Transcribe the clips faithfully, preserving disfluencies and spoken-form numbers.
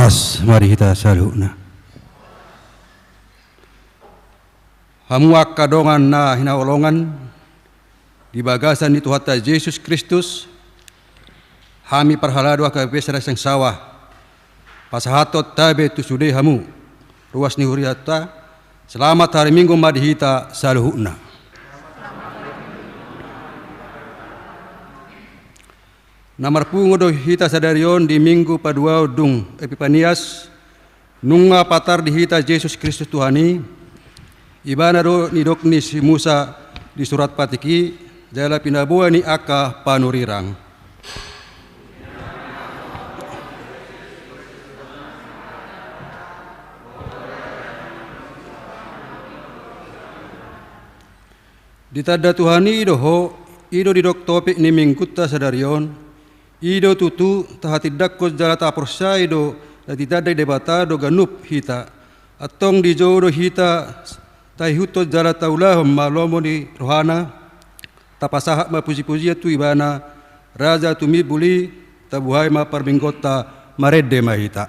Mari hita saluhutna. Hamu angka dongan na hinaholongan di bagasan ni Tuhanta Jesus Kristus, hami parhalado H K B P Sera Sangsawa pasahathon tabe tu sude hamu ruas ni hurianta. Selamat hari Minggu ma di hita saluhutna. Na marpungu do hita sadari on di Minggu paduahon dung Epipanias, nunga patar di hita Jesus Kristus Tuhan i. Ibana do nidok ni si Musa di surat patik i, jala pinaboa ni angka panurirang. Ditanda Tuhan i do ho, i do didok topik ni Minggunta sadari on. I do tutu tahatindangkon jala taporsayai do na ditanda ni Debata do ganup hita. Antong dijou do hita taihuthon jala taulahon ma lomo ni rohana. Tapasahat ma pujipujian tu Ibana, Raja Tumimul i. Tabuhai ma parmingguonta, marende ma hita.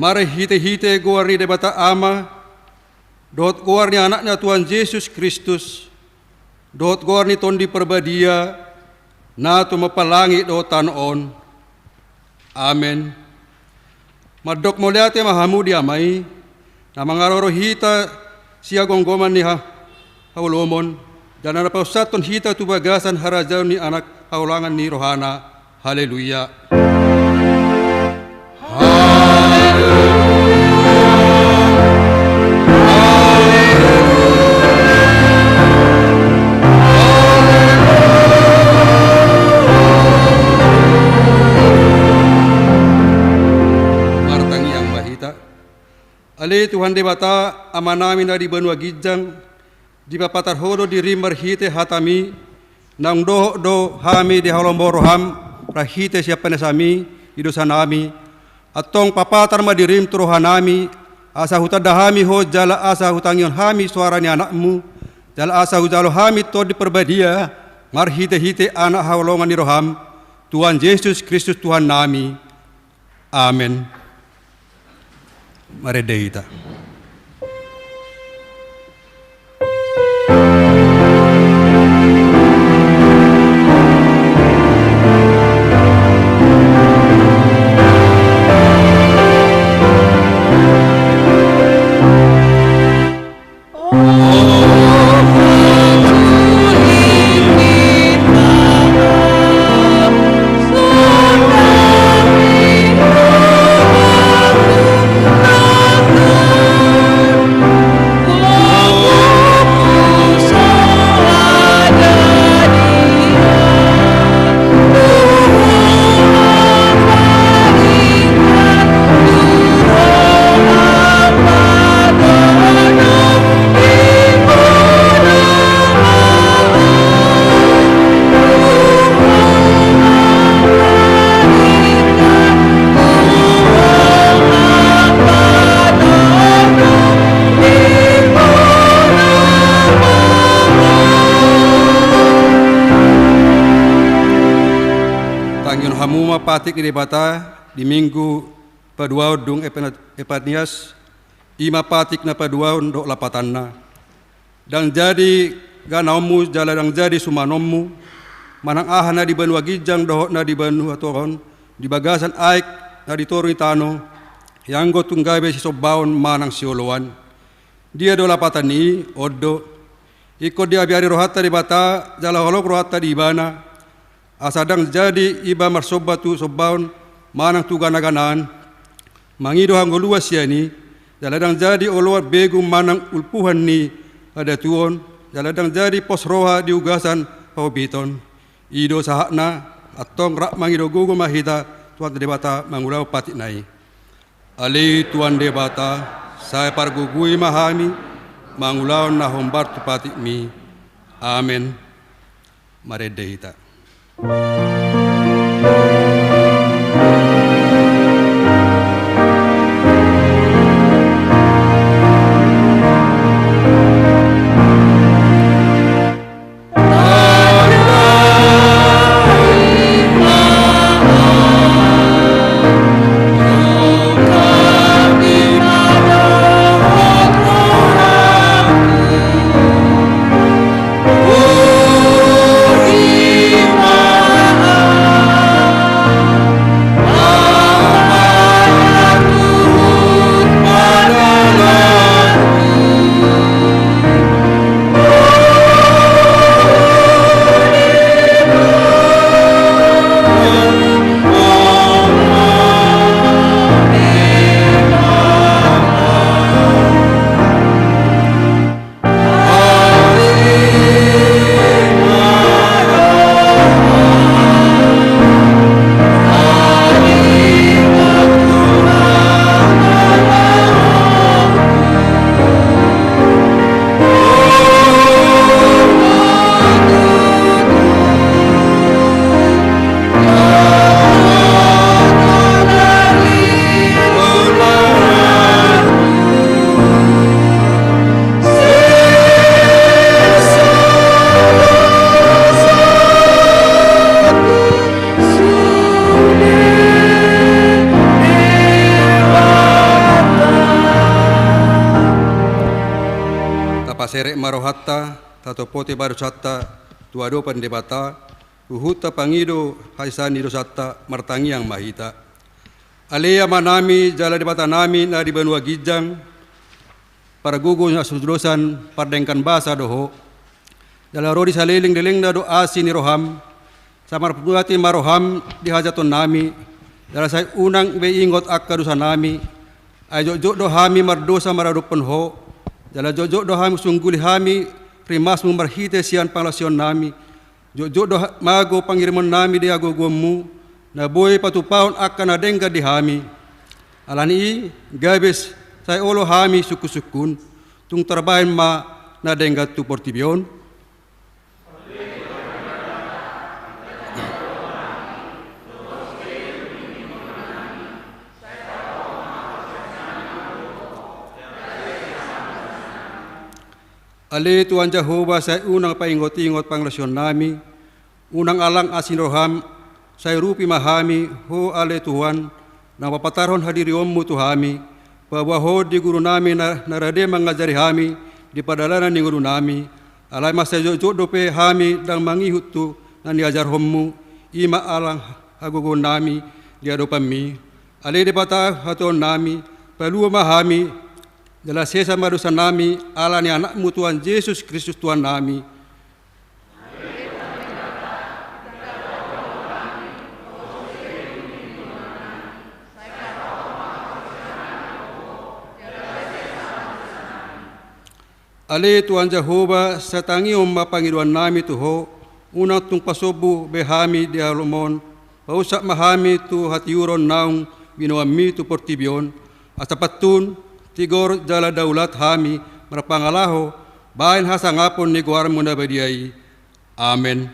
Marhitehite goar ni Debata Ama, dohot goar ni Anakna Tuhan Jesus Kristus, dohot goar ni Tondi Parbadia, na tumompa langit dohot tano on. Amen. Mandok mauliate ma hamu di Ama i, na mangaroro hita sian gomgoman ni ha-, haholomon, jala na pasahathon hita tu bagasan harajaon ni Anak haholongan ni rohana. Haleluya. Martangiang ma hita. Ale Tuhan Debata, Amanami na di banua ginjang, dipapatar Ho do dirim marhite hataMi, naung dohot do hami di halomoan rohaM, marhite sian panesaMi di dosanami. Antong papatar ma dirim tu rohanami, asa hutanda hami Ho jala asa hutangihon hami soara ni AnakMu, jala asa hujalo hami Tondi Parbadia, marhitehite Anak haholongan ni rohaM, Tuhan Jesus Kristus Tuhannami. Amen. Marende hita. Ma patik ni Debata di minggu paduahon dung Epane-, Epanias, i ma patik na paduahon dohot lapatanna. Ndang jadi ganaonmu jala ndang jadi sumanonmu, manang aha na di banua ginjang dohot na di banua tor on, di bagasan aek na di toru ni tano, ianggo tung gabe sisombaon manang sioloan. Dia do lapatan ni i? On do. Ingkon diabiari rohanta Debata, jala holong rohanta di Ibana, asa ndang jadi iba marsomba tu sombaon manang tu ganaganaan, mangido hangoluan sian i, jala ndang jadi oloan begu manang ulpuhan ni hadatuon, jala ndang jadi pos roha di ugasan pahompiton. I do sahatna. Antong rap mangido gogo ma hita tu Tuhanta Debata mangulahon patikna i. Ale Tuhan Debata, sai pargogoi ma hami mangulahon na hombar tu patikmi. Amen. Marende hita. Tapaserep ma rohanta, tatompote ma dosanta tu adopan Debata, huhut tapangido hasesaan ni dosanta. Martangiang ma hita. Ale Amanami jala Debatanami na di banua ginjang, pargogo na so dosan, pardenggan basa do Ho. Jala ro di saleleng lelengna do asi ni roham, sai marpungkati ma roham di hajahatonnami, jala sai unang be ingot angka dosanami. Ai jotjot do hami mardosa maradophon Ho, jala jotjot do hami, sungguli hami rimasmu marhite sian pangalaosionnami. Jotjot do ha-, mago pangirimonnami di hagogoonmu, na boi patupahon angka na denggan di hami. Ala ni i, gabe s-, sai olo hami sungkunsungkun, tung tarbahen ma na denggan tu portibi on. Ale Tuhan Jahowa, sai unang paingotingot pangalaosionnami, unang alang asi ni roham, sai urupi ma hami Ho ale Tuhan, na papatarhon hadirionmu tu hami, paboahon di gurunami na, na rade mangajari hami di pardalanan ni ngolunami, alai mansai jotjot dope hami ndang mangihut tu na niajarhonmu, i ma alang hagogoonnami di adopanmi. Ale Debata hatuaonnami, palua ma hami, jala sesa ma dosanami ala ni Anakmu Tuhan Jesus Kristus Tuhannami. Ale Tuhan Jahowa, sai tangihon ma pangidoannami tu Ho, unang tung pasombu be hami di holom on, paunsak ma hami tu hatiuron naung binoanmi tu portibi on, asa pantun, tigor jala daulat hami marpangalaho bahen hasangapon ni goarmu na badia i. Amen.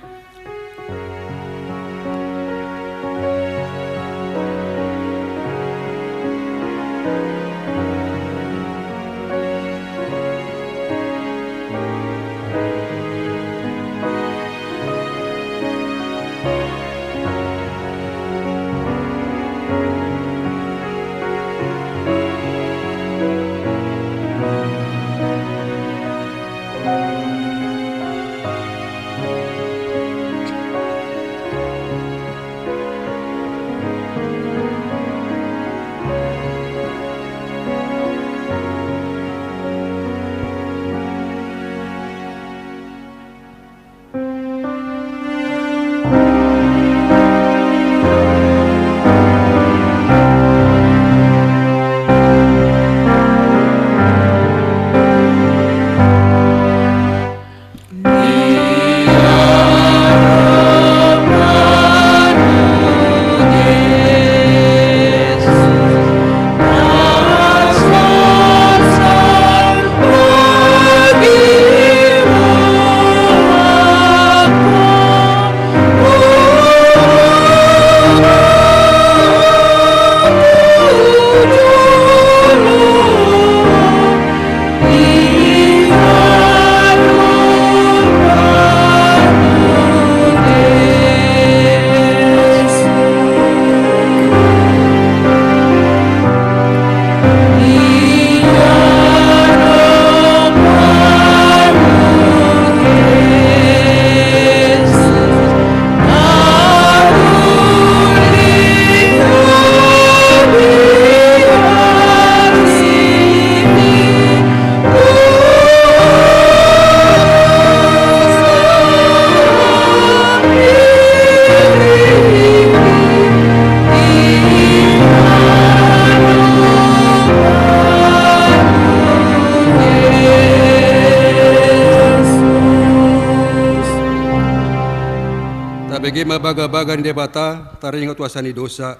Ma bagabaga ni Debata taringot tu asa ni dosa.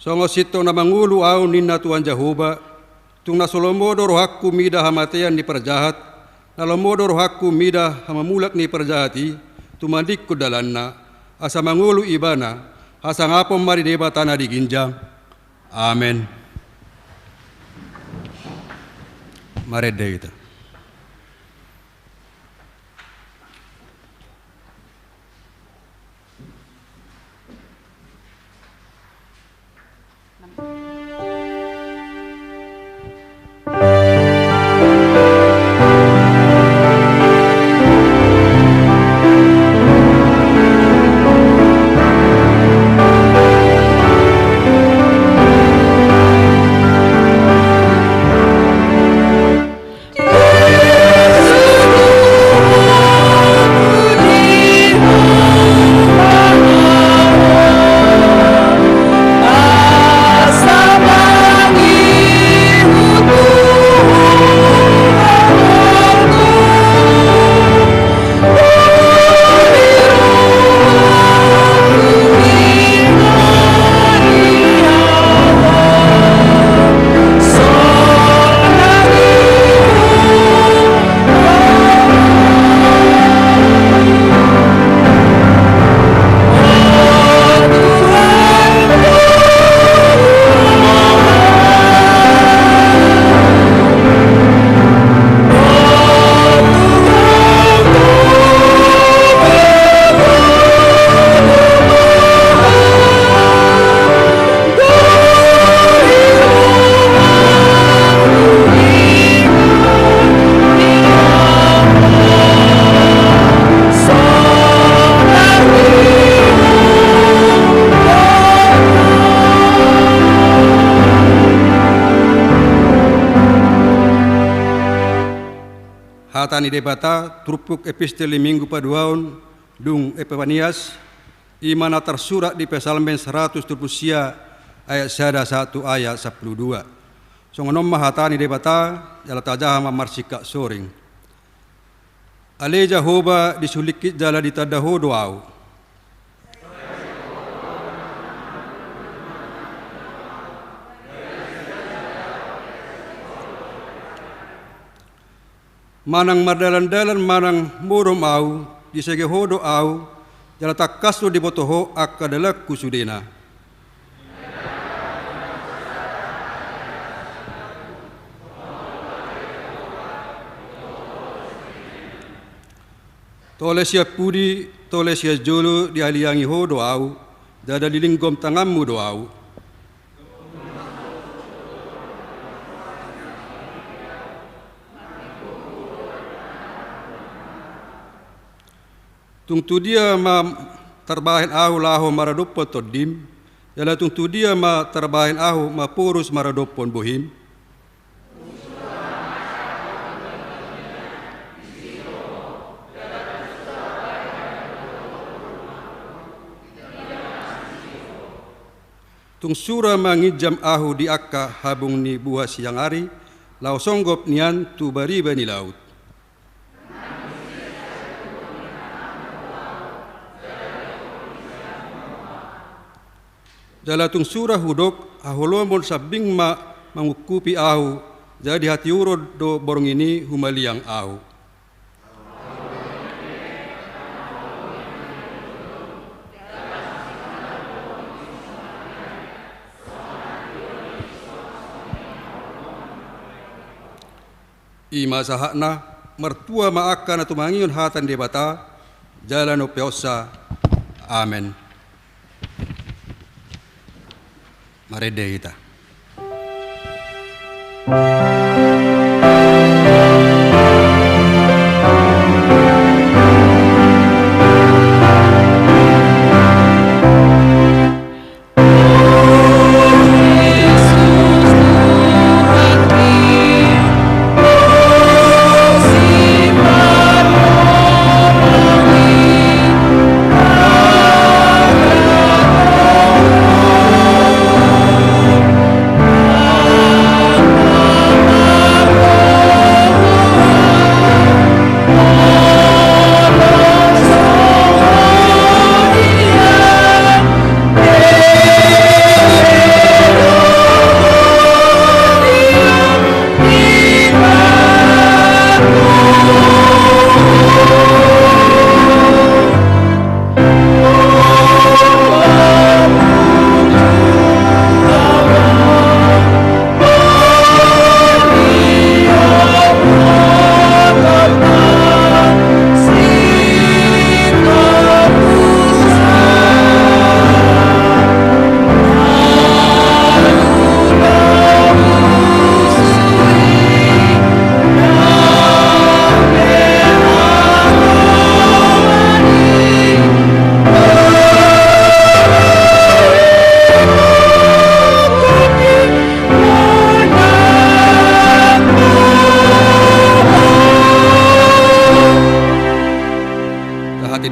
Songon sintong na mangolu ahu ninna Tuhan Jahowa, tung na so lomo do rohangku mida hamatean ni parjahat, na lomo do rohangku mida hamamulak ni parjahat i, tumandingkon dalanna, asa mangolu ibana, hasangapon ma di Debata na di ginjang. Amen. Marende hita. Hata ni Debata, turpuk epistel ni Minggu paduahon dung Epifanias, i ma na tarsurat di Psalmen saratus tolu pulu sia ayat sada sahat tu ayat sampulu dua. Songon on ma hata ni Debata, jala tajaha ma marsingkat soring. Ale Jahowa, disulingkit jala ditanda Ho do ahu. Manang mardalandalan manang modom ahu, disege Ho do ahu, jala tangkas do diboto Ho angka dalanku sudena. Tole sian pudi, tole sian jolo dialiangi Ho do ahu, jala dilinggom tanganmu do ahu. Tung tu dia ma tarbahen ahu laho maradophon Tondim, jala tung tu dia ma tarbahen ahu maporus maradophon bohim? Tung sura ma nginjam ahu di angka habung ni buha siang ari, laho songgop nian tu bariba ni laut. Jala tung sura hudok haholomon sambing ma mangungkupi ahu, jadi hatiuron do borngin i humaliang ahu. I ma sahatna. Martua ma angka na tumangihon hata ni Debata jala na umpeonsa. Amen. Marende hita.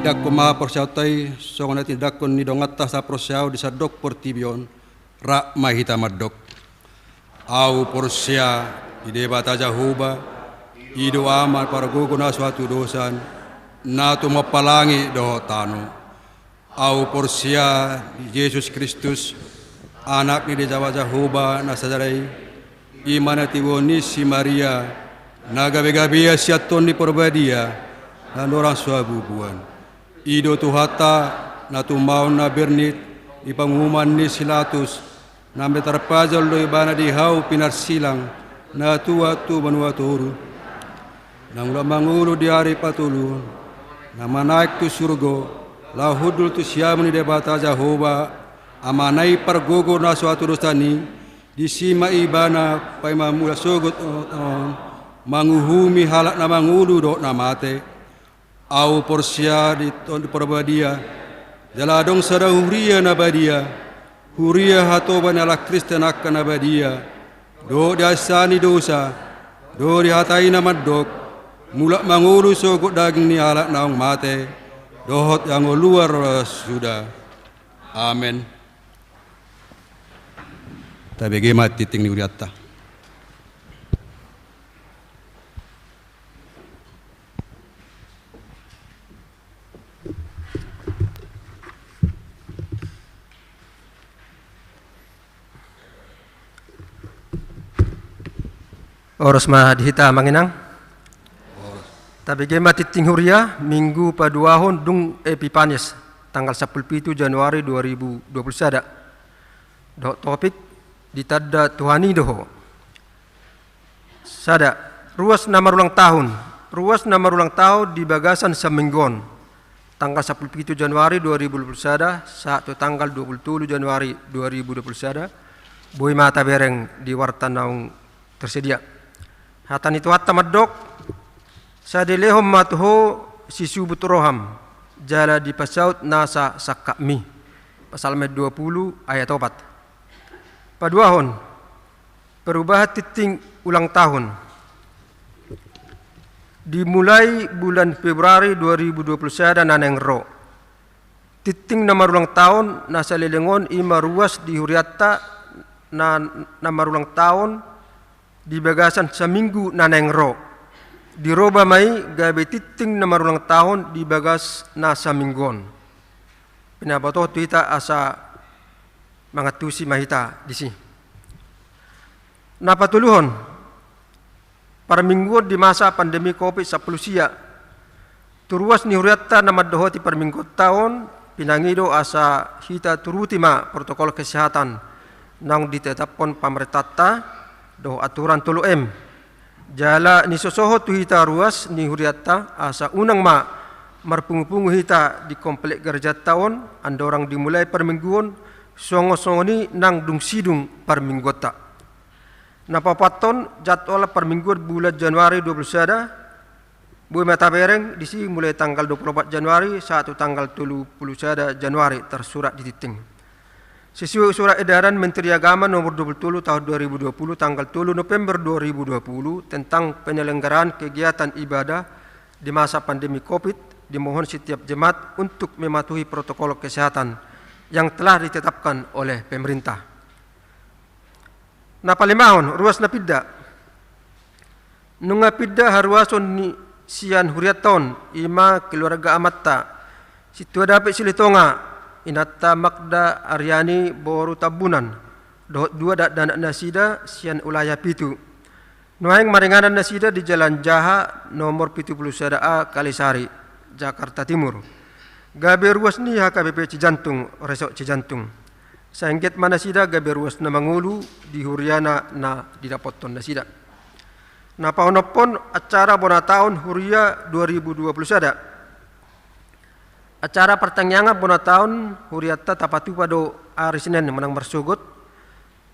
Tindanghon ma haporseaonta i songon na tindanghon ni donganta saporseaon di sandok portibi on. Rap ma hita mandok: Ahu porsea di Debata Jahowa, i do Ama pargogo na so hatudosan, na tumompa langit dohot tano. Ahu porsea di Jesus Kristus, Anak ni Debata Jahowa na sada i, i ma na tinodohon ni si Maria, na gabegabean sian Tondi Parbadia, na andorang so habubuan. I do Tuhanta, na tumaon na bernit di panguhuman ni si Latus, na molo tarpajal do ibana di hau pinarsilang, na tuat tu banua toru, na mulak mangolu di ari patoluhon, na manaek tu surgo, laho hundul tu siamun ni Debata Jahowa, Amana i pargogo na so hatudosan i, disi ma ibana paima mulak sogot on, manguhumi halak na mangolu dohot na mate. Ahu porsea di Tondi Parbadia, jala adong sada huria na badia, huria hatoban ni halak Kristen angka na badia, dohot di hasesaan ni dosa, dohot di hata i na mandok, mulak mangolu sogot daging ni halak naung mate, dohot hangoluan na suda. Amen. Tabege ma tingting ni hurianta. Horas ma di hita amang inang. Tabege ma tingting huria, Minggu paduahon dung Epipanias, tanggal sampulu pitu Januari dua ribu dua puluh sada. Dohot topik: Ditanda Tuhan i do ho. Sada, ruas na marulang tahun. Ruas na marulang tahun di bagasan saminggu on, tanggal sampulu pitu Januari dua ribu dua puluh sada sahat tu tanggal dua puluh tolu Januari dua ribu dua puluh sada, boi ma tabereng di warta naung tersedia. Hata ni Tuhanta mandok: Sai dilehon ma tu ho sisubut roham, jala dipasaut nasa sangkapmi. Psalmen dua puluh ayat opat. Paduahon, perubahan tingting ulang tahun. Dimulai bulan Februari dua ribu dua puluh sada na naeng ro, tingting na marulang tahun na saleleng on i ma ruas di hurianta na, na marulang tahun di bagasan saminggu na naeng ro. Diroba ma i gabe tingting na marulang tahun di bagas na saminggu on. Pinabotohon tu hita asa mangantusi ma hita disi. Na patoluhon, parmingguon di masa pandemi covid sampulu sia. Tu ruas ni hurianta na mandohoti parmingguonta on, pinangido asa hita turuti ma protokol kesehatan naung ditetaphon pamarentanta dohot aturan tolu M. Jala nisosohon tu hita ruas ni hurianta asa unang ma marpungupungu hita di komplek gerejanta on andorang dimulai parmingguon, songon-songon i nang dung sidung parmingguonta. Na paopathon, jadwal parmingguon bulan Januari dua puluh sada, boi ma tabereng disi mulai tanggal dua puluh opat Januari sahat tu tanggal tolu puluh sada Januari, tarsurat di tingting. Sesuai surat edaran Menteri Agama nomor dua puluh tolu tahun dua ribu dua puluh, tanggal tolu November dua ribu dua puluh, tentang penyelenggaraan kegiatan ibadah di masa pandemi covid, dimohon setiap jemaat untuk mematuhi protokol kesehatan yang telah ditetapkan oleh pemerintah. Na palimahon, ruas na pinda. Nunga pinda haruason ni sian hurianta on, i ma keluarga amanta, Sintua David Silitonga, inanta Magda Ariani boru Tambunan, dohot dua dakdanak nasida sian Ulaya pitu. Nuaeng maringanan nasida di Jalan Jaha nomor pitu puluh sada A, Kalisari, Jakarta Timur. Gabe ruas ni H K B P Cijantung, Resort Cijantung. Sai anggiat ma nasida gabe ruas na mangolu di huriana na didapothon nasida. Na paonomhon, acara bona taon huria dua ribu dua puluh sada. Acara partangiangan bona taon hurianta tapatupa do ari Senen manang marsogot,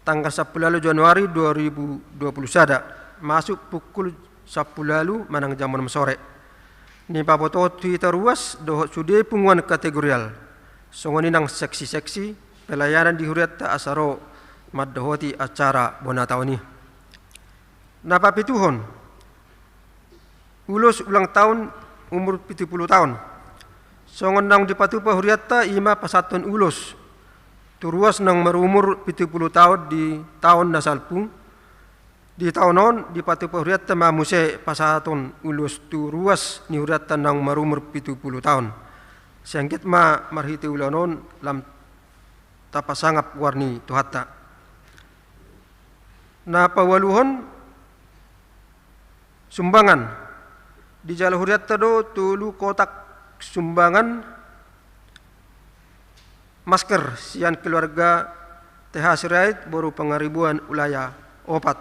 tanggal sampulu ualu Januari dua ribu dua puluh sada, masuk pukul sampulu ualu manang jam onom sore. Nipabotohon tu hita ruas dohot sude punguan kategorial, songon i nang seksi-seksi pelayanan di hurianta asa ro mandohoti acara bona taon i. Na papituhon, ulos ulang taon umur pitu puluh taon. Songon naung dipatupa hurianta, i ma pasahathon ulos tu ruas naung marumur pitu pulu taon di taon na salpu. Di taon on dipatupa hurianta ma muse pasahathon ulos tu ruas ni hurianta naung marumur pitu pulu taon. Sai anggiat ma marhite ulaon on lam tapasangap goar ni Tuhanta. Na paualuhon, sumbangan. Dijalo hurianta do tolu kotak sumbangan masker sian keluarga T H Sirait, boru Pangaribuan, wilayah opat.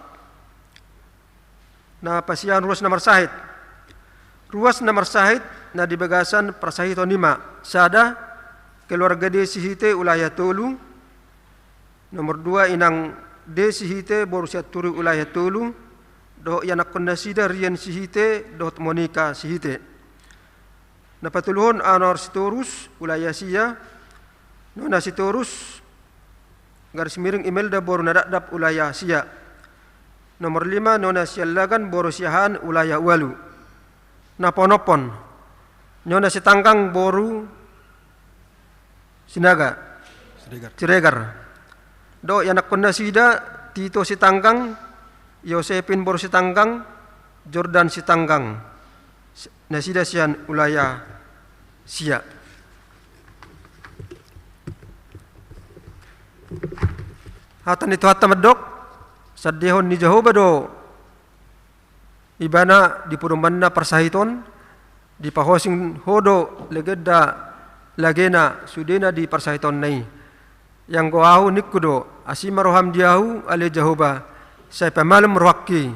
Na pasian ruas na marsahit. Ruas na marsahit na di bagasan parsahiton i ma: sada, keluarga D Sihite, wilayah tolu. Nomor dua, inang D Sihite, boru Sianturi, wilayah tolu, dohot ianakkon nasida Rian Sihite dohot Monika Sihite. Na patoluhon, Anwar Sitorus, wilayah sia, Nona Sitorus, garis miring Imelda, boru Nadapdap, wilayah sia. Nomor lima, Nona Siallagan, boru Siahaan, wilayah ualu. Na paonomhon, Nona Sitanggang, boru Sinaga, Siregar. Siregar. Dohot ianakkon nasida, Tito Sitanggang, Yosepin boru Sitanggang, Jordan Sitanggang. S-, nasida sian wilayah sia. Hata ni Tuhanta mandok: Sandehon ni Jahowa do Ibana di padomuanna parsahiton, dipahosing Ho do legenda lagena sudena di parsahitonna i. Ianggo ahu, ningku do, asi ma roham di ahu, ale Jahowa, sai pamalum rohangki,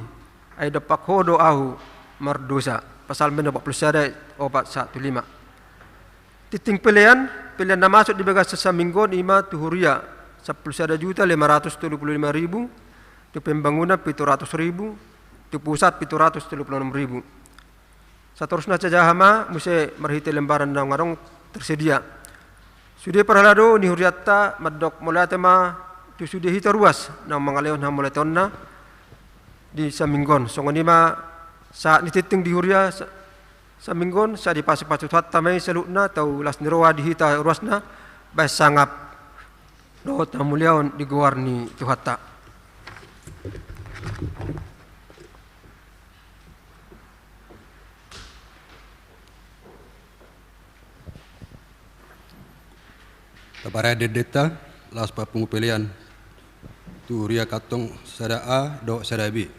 ai dompak Ho do ahu mardosa. Psalmen opat pulu sada, opat sahat tu lima. Tingting pelean, pelean na masuk di bagasan saminggu on i ma tu huria, sampulu sada juta lima ratus tolu pulu lima ribu, tu pembangunan pitu ratus ribu, tu pusat pitu ratus tolu pulu onom ribu. Satorusna tajaha ma muse marhite lembaran naung adong tersedia. Sude parhalado ni hurianta mandok mauliate ma tu sude hita ruas naung mangalehon hamauliateonna di saminggu on. Songon i ma sahat ni tingting di huria sa-, saminggu on, sai dipasupasu Tuhanta ma i saluhutna, tau las ni roha di hita ruasna, bahen sangap dohot hamuliaon di goar ni Tuhanta. Taparade dendenta, laos papungu pelean tu huria kantong sada A dohot sada B.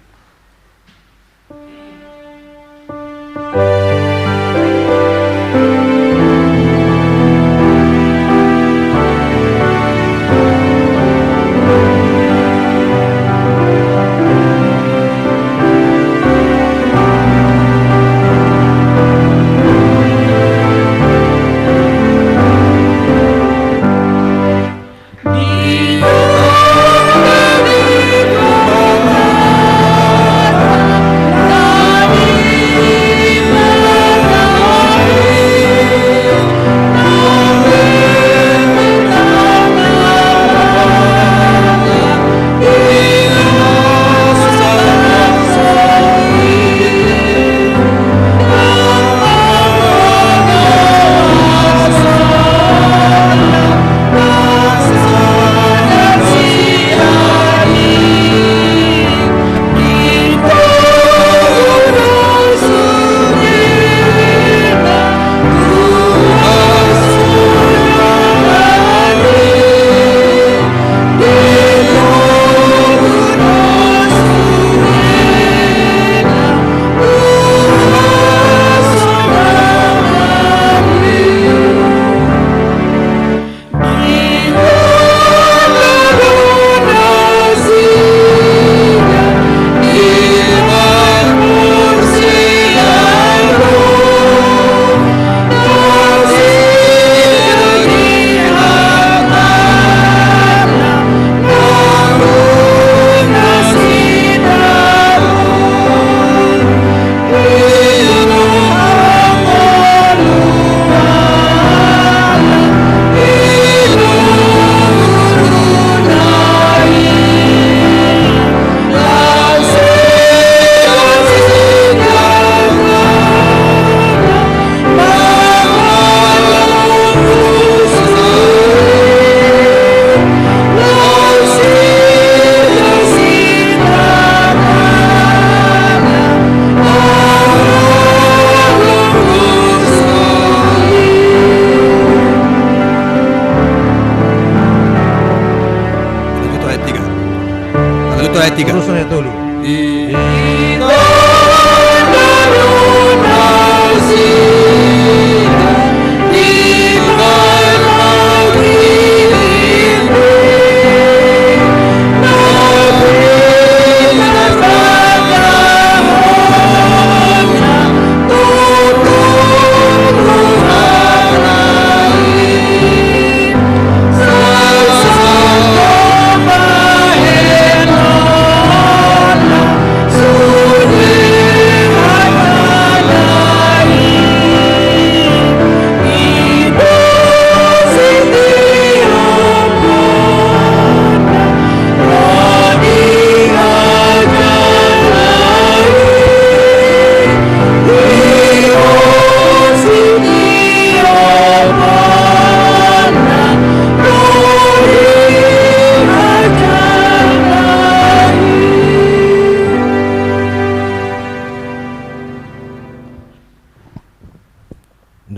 Tiga. Terus saya tolu.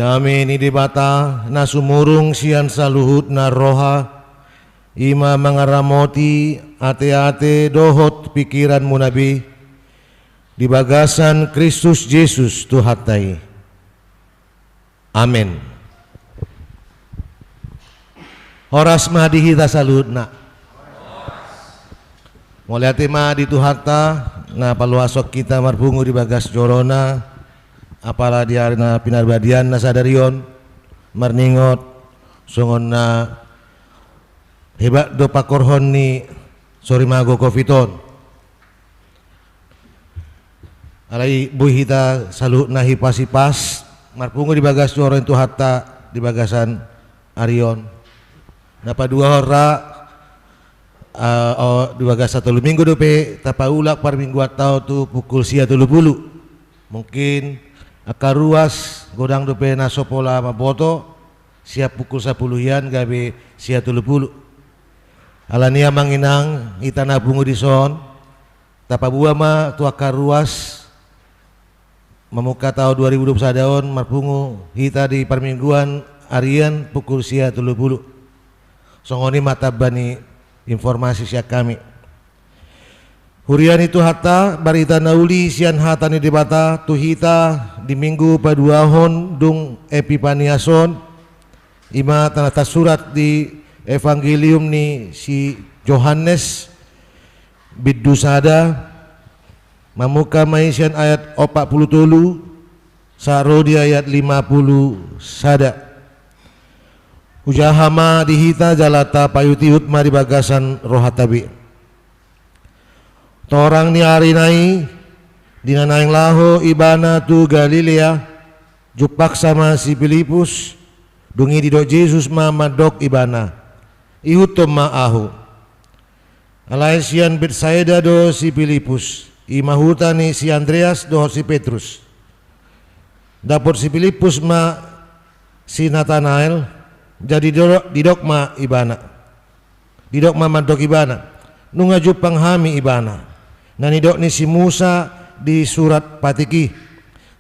Dame ni Debata na sumurung sian saluhutna roha, i ma mangaramoti ateate dohot pingkiranmuna be di bagasan Kristus Jesus Tuhanta i. Amen. Horas ma di hita saluhutna. Mauliate ma di Tuhanta na paluashon hita marpungu di bagas joroNa, apala di ari na pinarbadian na sadari on, marningot songon na hebat do pangkorhon ni sorimago covid on. Alai boi hita saluhutna hipas-hipas marpungu di bagas joro ni Tuhanta di bagasan ari on. Na paduahon ra, ah, o, di bagasan tolu minggu dope tapaulak parmingguanta on tu pukul sia tolu pulu. Mungkin angka ruas godang dope na so pola mamboto, sian pukul sapuluh hian gabe sia tolu pulu. Alani i amang inang, hita na pungu dison, tapaboa ma tu angka ruas, mamungka taon dua ribu dua puluh sada on, marpungu hita di parmingguan arian pukul sia tolu pulu. Songon i ma tamba ni informasi sian hami. Huria ni Tuhanta, barita na uli sian hata ni Debata tu hita di minggu paduahon dung Epipanias on, i ma na tarsurat di Evangelium ni si Johannes, bindu sada, mamungka ma i sian ayat opat pulu tolu, sahat ro di ayat lima pulu sada. Hujaha ma di hita jala tapaihut-ihut ma di bagasan rohanta be. Torang ni arina i, di na naeng laho Ibana tu Galilea, jumpangsa ma si Pilipus, dung i didok Jesus ma mandok Ibana: Ihuthon ma Ahu. Alai sian Betsaida do si Pilipus, i ma huta ni si Andreas dohot si Petrus. Dapot si Pilipus ma si Natanael, jadi didok, didok ma ibana. Didok ma mandok Ibana: Nunga jumpang hami Ibana, na nidok ni si Musa di surat patik i,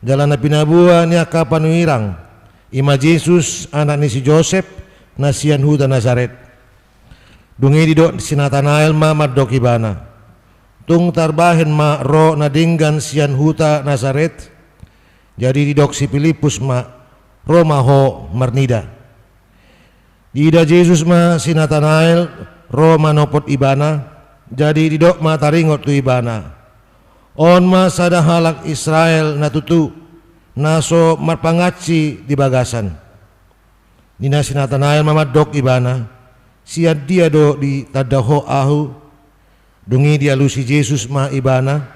jala na pinaboa ni angka panurirang, i ma Jesus, anak ni si Josep, na sian huta Nasaret. Dung i didok si Natanael ma mandok Ibana: Tung tarbahen ma ro na denggan sian huta Nasaret? Jadi didok si Pilipus ma: Ro ma ho marnida. Diida Jesus ma si Natanael ro manopot Ibana, jadi didok ma taringot tu ibana: On ma sada halak Israel na tutu, na so marpangansi di bagasan. Ninna si Natanael ma mandok Ibana: Sian dia do ditanda ho ahu? Dung i dialusi Jesus ma ibana: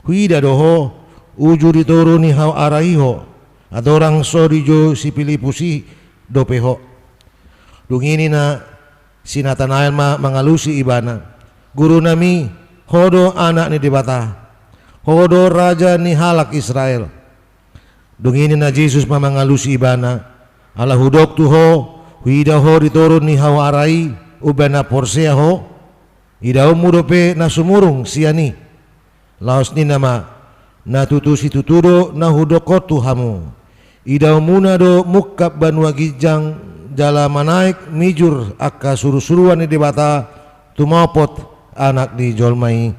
Huida do ho, uju di toru ni hau ara i ho, andorang so dijou si Pilipus i dope ho. Dung i ninna si Natanael ma mangalusi Ibana: Gurunami, ho do Anak ni Debata, ho do Raja ni halak Israel. Dung i ninna Jesus ma mangalusi ibana: Ala hudok tu ho, huida ho di toru ni hau ara i, umbahen na porsea ho? Idaonmu dope na sumurung sian i. Laos ninna ma: Na tutu situtu do na hudokkon tu hamu: Idaonmuna do mungkap banua ginjang jala manaek mijur angka surusuruan ni Debata tumopot Anak ni jolma i,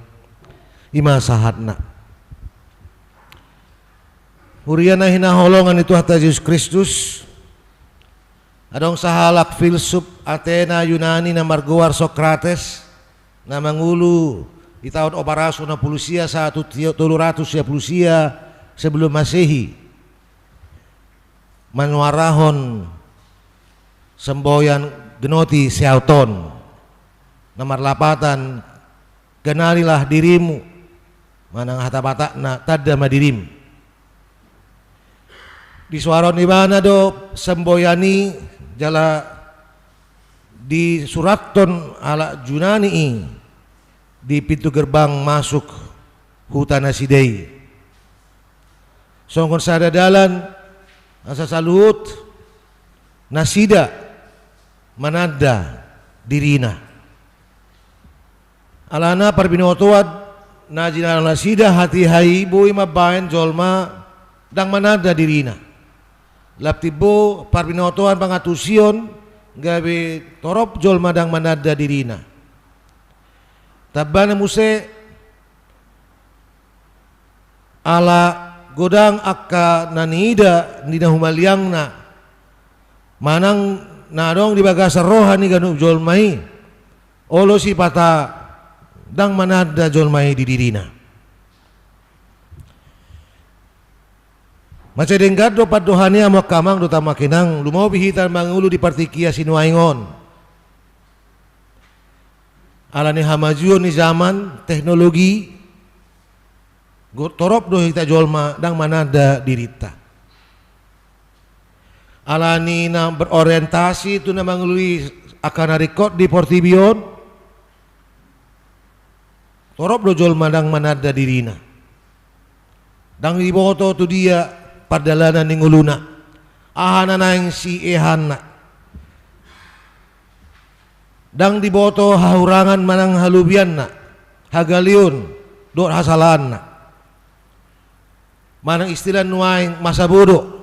i ma sahatna. Huria na hinaholongan ni Tuhanta Jesus Kristus, adong sahalak filsuf Atena Yunani na margoar Sokrates, na mangolu di taon opat ratus onom pulu sia sahat tu tio-, tolu ratus sia pulu sia sebelum Masehi, manuarahon semboyan Gnothi Seauton, na marlapatan kenalilah dirimu, manang hata Batakna tanda ma dirim. Disuarahon ibana do semboyan i jala disurathon halak Junani i di pintu gerbang masuk huta nasida i. Songon sada dalan asa saluhut nasida mananda dirina. Alana parbinotoan na jinalo nasida hatiha i boi mambahen jolma ndang mananda dirina. Lam timbo parbinotoan pangantusion gabe torop jolma ndang mananda dirina. Tambana muse, ala godang angka na niida ni na humaliangna manang na adong di bagasan roha ni ganup jolma i, olo sipata ndang mananda jolma i di dirina. Mansai denggan do pandohan i, hamu angka amang dohot hamu angka inang, lumobi hita mangolu di partingkian sinuaeng on. Ala ni hamajuon ni zaman, teknologi, go-, torop do hita jolma ndang mananda dirinta. Ala ni na berorientasi tu na mangoloi angka na ringkot di portibi on, torop do jolma ndang mananda dirina. Ndang diboto tu dia pardalanan ni ngoluna, aha na naeng siehanna. Ndang diboto hahurangan manang halobianna, hagaleon dohot hasalaanna. Manang istilah nuaeng masa bodoh.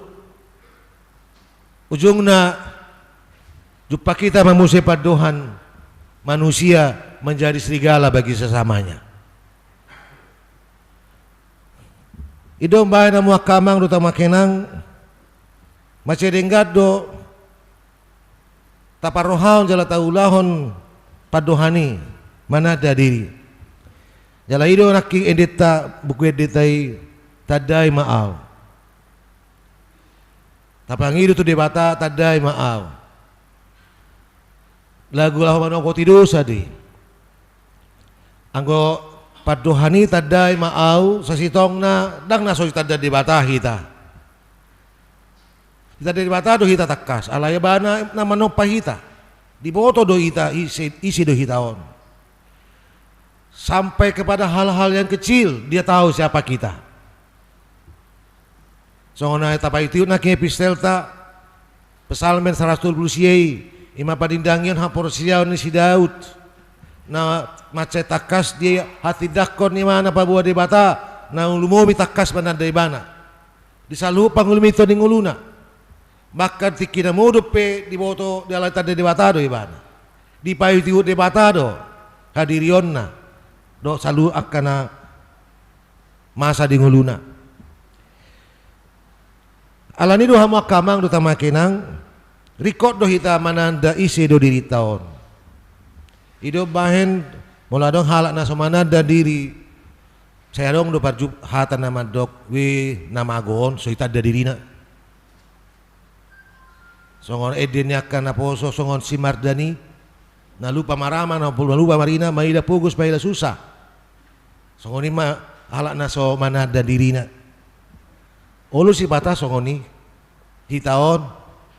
Ujungna, jumpa hita ma muse pandohan, manusia menjadi serigala bagi sesamanya. I do umbahen, hamu angka amang dohot hamu angka inang, mansai denggan do taparrohahon jala taulahon pandohan i, mananda diri. Jala i do nangkin endenta, buku endenta i, Tandai ma Au. Tapangido tu Debata, tandai ma au. Lagu laho manopoti dosa do i. Anggo pandohan i, tandai ma au, sasintongna ndang na so ditanda Debata hita. Ditanda Debata do hita tangkas, alai Ibana na manompa hita. Diboto do hita ise, ise do hita on. Sampai kepada hal-hal yang kecil, Dia tahu siapa kita. Songon na tapaihutihut nangkin epistelta, Psalmen saratus tolu pulu sia i, i ma panindangion haporseaon ni si Daud, na mansai tangkas dihatindangkon ibana paboa Debata, na lumobi tangkas mananda ibana di saluhut pangurupion ni ngoluna. Bahkan tingki na modom pe diboto, dialai tanda Debata do ibana. Dipaihutihut Debata do hadirionna dohot saluhut angka na masa di ngoluna. Alani do, hamu angka amang dohot hamu angka inang, ringkot do hita mananda ise do dirinta on. I do umbahen, molo adong halak na so mananda diri, sai adong do parju-, hata na mandok, "Weh, na mago on so ditanda dirina." Songon ende ni angka naposo, songon si Mardani, na lupa marama, na lupa marina, maida pogos, maida susa. Songon i ma halak na so mananda dirina. Olo sipata songon i hita on,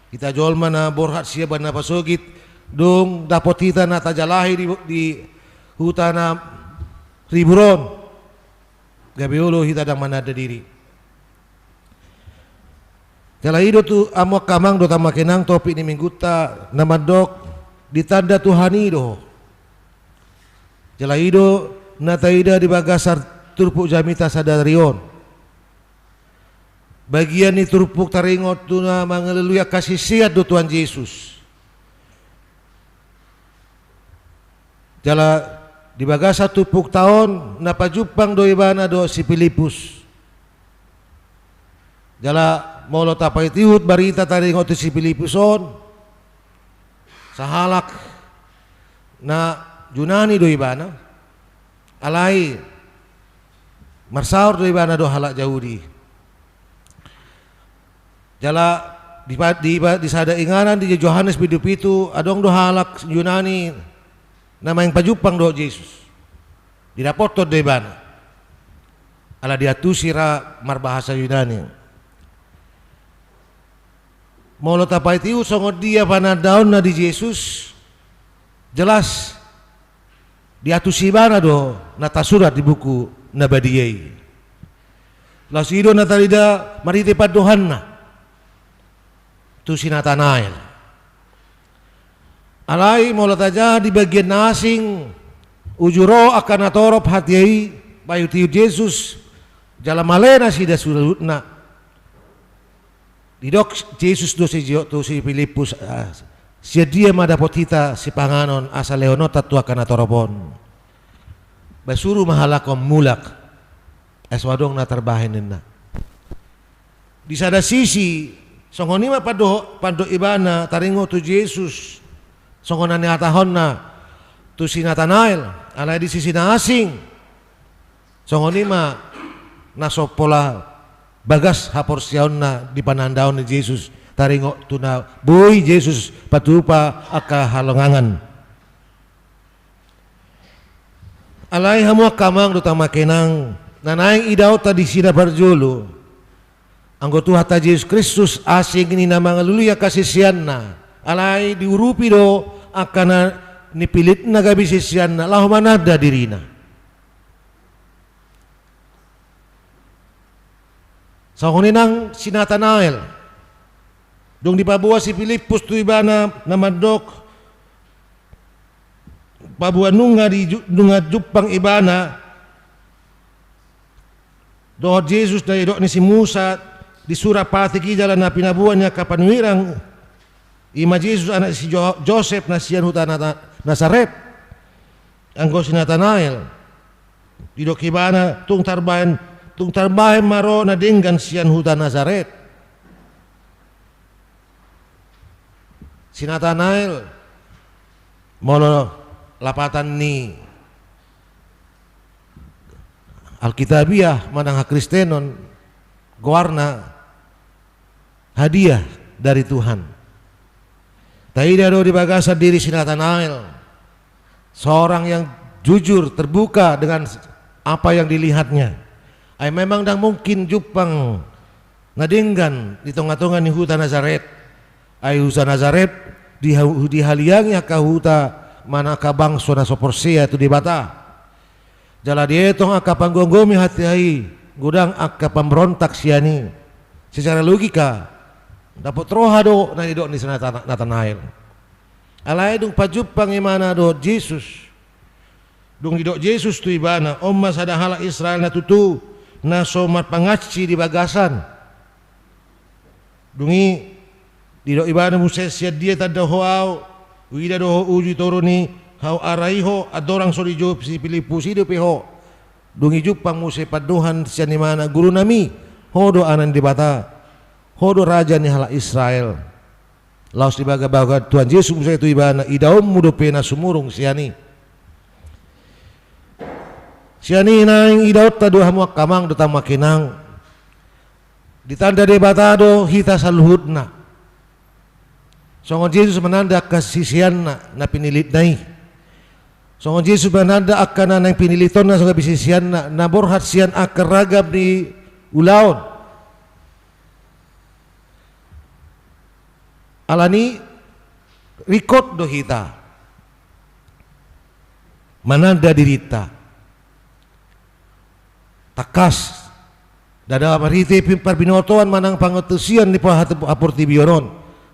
hita jolma na borhat sian na pasogit, dung dapot hita na tajalahi di, di huta na ribur on, gabe olo hita ndang mananda diri. Jala i do tu, hamu angka amang dohot hamu angka inang, topik ni Minggunta na mandok, ditanda Tuhan i do ho. Jala i do na taida di bagasan turpuk jamita sadari on. Bagian ni turpuk taringot tu na mangalului angka sisean do Tuhan Jesus. Jala Di bagasan turpukta on na pajumpang do ibana dohot si Pilippus. Jala molo tapaihutihut barita taringot tu si Pilippus on, sahalak na Junani do ibana, alai marsaor do ibana dohot halak Jahudi. Jala di, di, di sada inganan di Johannes pitu pitu, adong do halak Junani na maeng pajumpang dohot Jesus. Didapothon do ibana. Ala diantusi ra marbahasa Junani. Molo tapaihutihut songon dia panandaonna di Jesus, jelas diantusi ibana do na tarsurat di buku na badia i. Laos i do na tarida marhite pandohanna tu si Natanael. Alai molo tajaha di bagian na asing, uju ro angka natorop hatiha i paihutihut Jesus, jala male nasida suhutna. Didok Jesus do si Jo-, tu si Pilippus, ah, sian dia ma dapot hita sipanganon asa lehononta tu angka natorop on? Ba suru ma halak on mulak, ai so adong na tarbahen ninna. Di sada sisi, songon i ma pando-, pandok ibana taringot tu Jesus, songon na nihatahonna tu si Natanael, alai di sisi na asing, songon i ma na so pola bagas haporseaonna di panandaon ni Jesus, taringot tu na boi Jesus patupa angka halongangan. Alai hamu angka amang dohot amang inang, na naeng idaonta disi na parjolo, anggo Tuhanta Jesus Kristus asing ni na mangalului angka siseanna, alai diurupi do angka na nipilitna gabe siseanna laho mananda dirina. Songon i nang si Natanael. Dung dipaboa si Pilippus tu ibana na mandok, paboa nunga di ju-, nunga jumpang ibana dohot Jesus na didok ni si Musa di sura patik i jala na pinaboa ni angka panurirang, i ma Jesus anak si Jo-, Josep na sian huta Nata-, Nasaret. Anggo si Natanael, didok ibana, tung tarbahen, tung tarbahen ma ro na denggan sian huta Nasaret. Si Natanael, molo lapatan ni Alkitabiah manang hakristenon, goarna hadiah dari Tuhan. Taida do di bagasan diri si Natanael, seorang yang jujur, terbuka dengan apa yang dilihatnya. Ai memang ndang mungkin jumpang na denggan di tongatonga ni huta Nasaret. Ai huta Nasaret diha-, dihaliangi angka huta manang angka bangso na so porsea tu Debata. Jala dietong angka panggomgomi hatiha i, godang angka pamberontak sian i. Secara logika, dapot roha do na nidok ni si Nata-, Natanael. Alai dung pajumpang ibana dohot Jesus, dung didok Jesus tu ibana, on ma sada halak Israel na tutu, na so marpangansi di bagasan. Dung i didok ibana muse, sian dia tanda ho au, huida do ho uju toru ni hau ara i ho, andorang so dijou si Pilippus i dope ho. Dung i jumpang muse pandohan sian ibana, gurunami, ho do anak ni Debata, ho do raja ni halak Israel. Laos dibagabaga Tuhan Jesus muse tu ibana, idaonmu dope na sumurung sian i. Sian i naeng idaonta do hamu angka amang dohot amang inang. Ditanda Debata do hita saluhutna. Songon Jesus mananda angka siseanna na pinilitna i. Songon Jesus mananda angka na naeng pinilitonna so gabe siseanna, na borhat sian angka ragam ni ulaon. Alani i ringkot do hita mananda dirinta. Tangkas, ndada marhite pin-, parbinotoan manang pangantusion ni pahat-, haportibion on.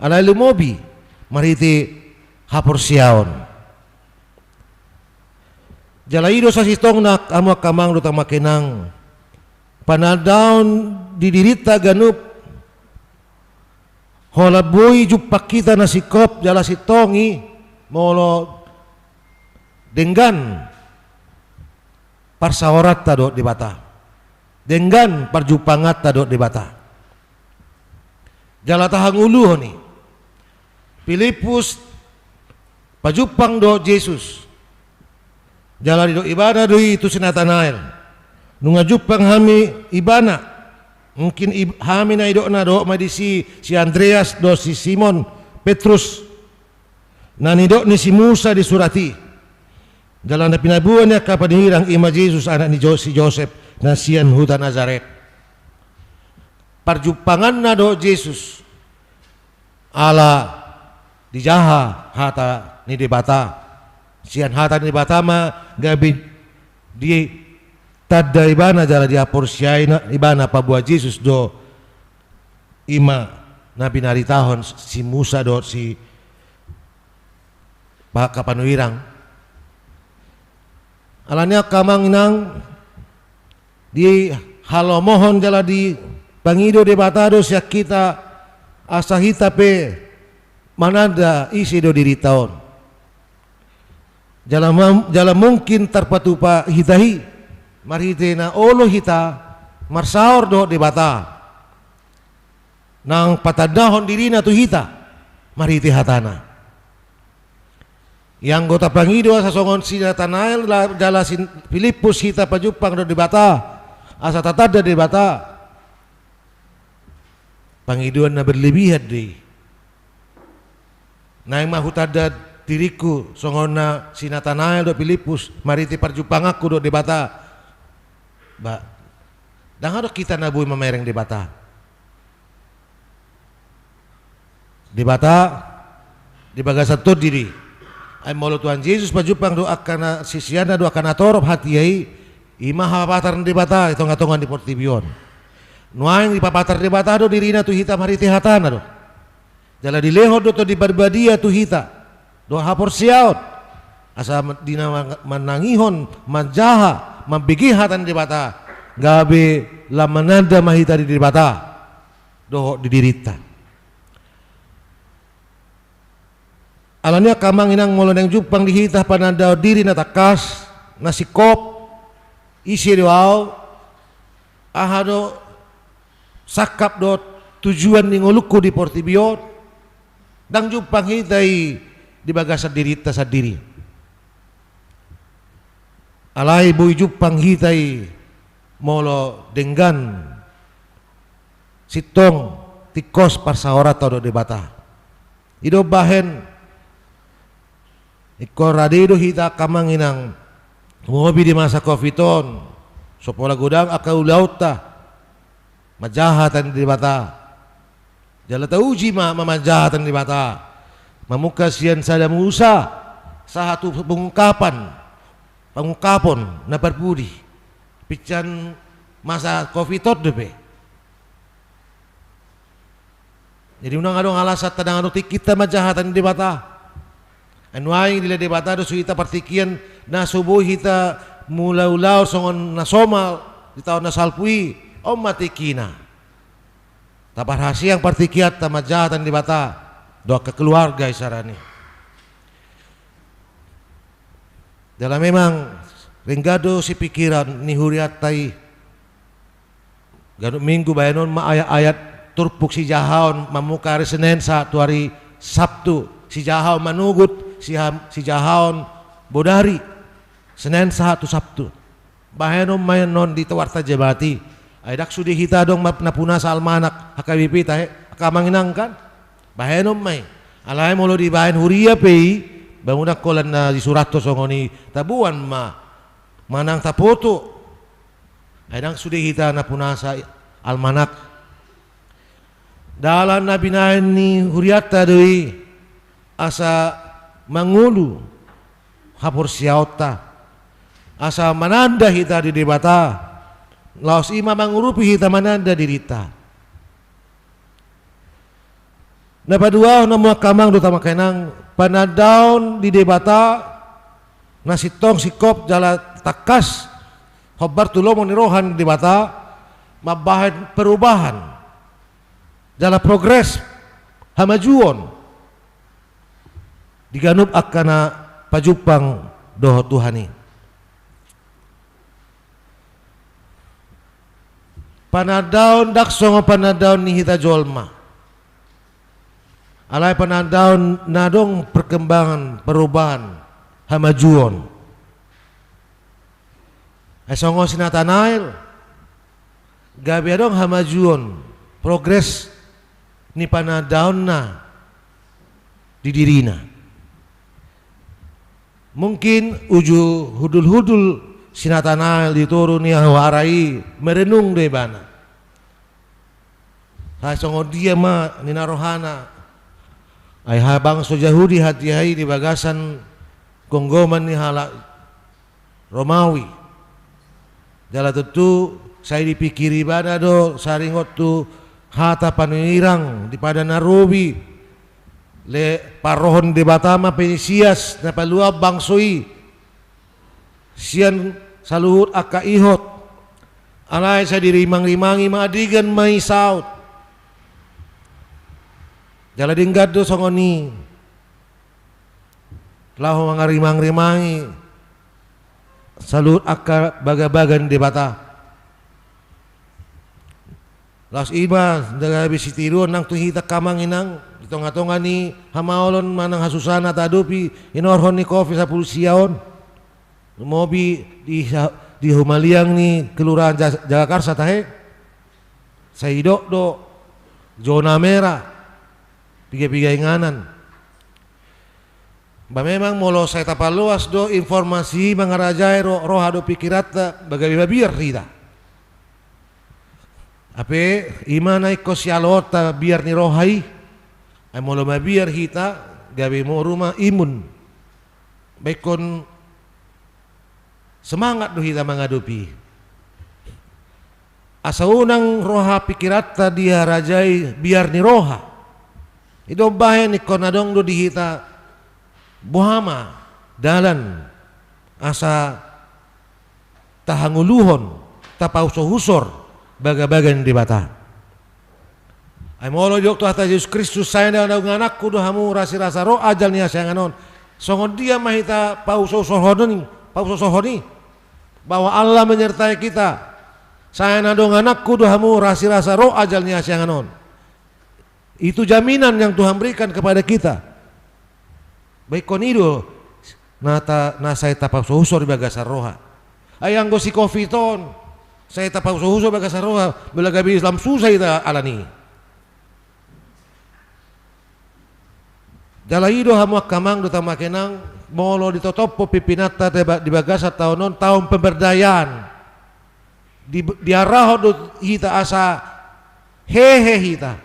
Alai lumobi marhite haporseaon. Jala i do sasintongna hamu angka amang dohot amang inang. Panandaon di dirinta ganup. Holan boi jumpang hita na singkop jala sintong i, molo denggan parsaoranta dohot Debata, denggan parjumpanganta dohot Debata. Jala tahangoluhon i, Pilippus pajumpang dohot Jesus. Jala didok ibana do i tu si Natanael, nunga jumpang hami ibana. Mungkin ib-, hami na idokna dohot ma disi si Andreas dohot si Simon Petrus, na nidok ni si Musa di surat i. Jala na pinaboa ni angka panurirang i ma Jesus anak ni Jo-, si Josep na sian huta Nazaret. Parjumpanganna dohot Jesus ala dijaha hata ni Debata. Sian hata ni Debata ma gabe ditanda ibana jala dihaporseai ibana paboa Jesus do i ma na binaritahon si Musa dohot si pa-, angka panurirang. Alani i angka amang inang, dihalomohon jala dipangido Debata do sian hita asa hita pe mananda ise do dirinta on. Jala mam-, jala mungkin tarpatupa hita i marhite na olo hita marsaor dohot Debata nang patandahon dirina tu hita marhite hatana. Ia anggo tapangido asa songon si Natanael la-, jala si Pilippus hita pajumpang dohot Debata asa tatanda Debata, pangidoan na berlebihan do i. Naeng ma hutanda diringku songon na si Natanael dohot Pilippus marhite parjumpanganku dohot Debata. Ba, ndang adong hita na boi mamereng Debata. Debata di bagasan tondi do i. Ai molo Tuhan Jesus pajumpang dohot angka na siseanna dohot angka natorop hata i, i ma hapatar ni Debata di tongatonga ni portibi on. Nuaeng dipapatar Debata do dirina tu hita marhite hatana do. Jala dilehon do Tondi Parbadia tu hita dohot haporseaon asa di na man-, manangihon, manjaha, mambege hata ni Debata, gabe lam mananda ma hita di Debata dohot di dirinta. Alani i angka amang inang, molo naeng jumpang di hita panandaon diri na tangkas, na singkop, ise do ahu, aha do sangkap dohot tujuan ni ngolungku di portibi on, ndang jumpang hita i di bagasan dirinta sandiri. Alai boi jumpang hita i molo denggan sintong tingkos parsaoranta dohot Debata. I do umbahen ingkon rade do hita angka amang inang, ngopi di masa covid on, so pola godang angka ulaonta manjaha hata ni Debata. Jala tauji ma, ma manjaha hata ni Debata. Mamungka sian sada Musa sahat tu pengungkapan, pengungkapon na parpudi. Pinsan masa covid on dope. Jadi unang adong alasan, ndang adong tingkinta manjaha hata ni Debata. Ai nuaeng dilehon Debata do tu hita partingkian na so boi hita mangula ulaon songon na somal di taon na salpu i, on ma tingkina. Taparhaseang partingkianta manjaha hata ni Debata dohot keluarga i, saudara i. Jala memang denggan do sipingkiran ni hurianta i. Ganup minggu bahenon ma ayat-ayat turpuk sijahaon mamungka ari Senen sahat tu ari Sabtu, sijahaon manogot, siha-, sijahaon bodari, Senen sahat tu Sabtu. Bahenon ma i annon di Warta Jamaat i. Ai ndang sude hita adong ma-, napunasa almanak H K B P ta, he, angka amang inang kan? Bahenon ma i. Alai molo dibahen huria pe i, ba unang holan na disurathon songon i, taboan ma manang tapoto. Ai ndang sude hita napunasa almanak. Dalan na binahen ni hurianta do i asa mangolu haporseaonta, asa mananda hita di Debata, laos i ma mangurupi hita mananda dirinta. Na paduahon, hamu angka amang dohot hamu angka inang, panandaon di Debata na sintong singkop jala tangkas hombar tu lomo ni roha ni Debata mambahen perubahan jala progres, hamajuon di ganup angka na pajumpang dohot Tuhan i. Panandaon ndang songon panandaon ni hita jolma. Alai panandaon na adong perkembangan, perubahan, hamajuon. Ai songon si Natanael, gabe adong hamajuon, progres ni panandaonna di dirina. Mungkin uju hundul-hundul si Natanael di toru ni huara i merenung do ibana. Sai songon dia ma ninna rohana? Ai halak bangso Jahudi hatiha i di bagasan gomgoman ni halak Romawi. Jala tontu sai dipikiri ibana do saringot tu hata panurirang di Padan na Robi, le parrohahon Debata ma Penisias na paluahon bangso i sian saluhut angka ihot. Alai sai dirimang-rimangi ma, andigan ma i saut. Jala denggan do songon i laho mangarimang-rimangi saluhut angka bagabaga ni Debata. Laos i ma gabe sitiruon nang tu hita angka amang inang, di tonga-tonga ni hamaolon manang hasusaan na taadopi hinorhon ni covid sampulu sia on. Lumobi di sa-, di humaliang ni Kelurahan Ja-, Jagakarsa tahe. Sai didok do zona merah, piga-piga inganan. Ba memang molo sai tapaloas do informasi i mangarajai ro-, roha dohot pikiranta, ba gabe mabiar hita. Hape i ma na ingkon sialoonta, biar ni roha i. Ai molo mabiar hita, gabe moru ma imun. Ba ingkon semangat do hita mangadopi i. Asa unang roha pikiranta diharajai biar ni roha. I do umbahen ingkon adong do di hita boha ma dalan asa tahangoluhon, tapausohusor bagabaga ni Debata. Ai molo didok Tuhanta Jesus Kristus, sai na dongananku do hamu rasirasa ro ajal ni hasiangan on. Songon dia ma hita pausohusorhon i, pausohusorhon i, bahwa Allah menyertai kita. Sai na dongananku do hamu rasirasa ro ajal ni hasiangan on. Itu jaminan yang Tuhan berikan kepada kita. Ba ingkon i do na ta-, na sai tapausohusor di bagasan roha. Ai anggo si covid on sai tapausohusor di bagasan roha, molo gabe Islam susah hita alani. Jala i do hamu angka amang dohot hamu angka inang, molo ditotophon pimpinanta di ba-, di bagasan taon on, taon pemberdayaan. Di, diarahon do hita asa hehe hita.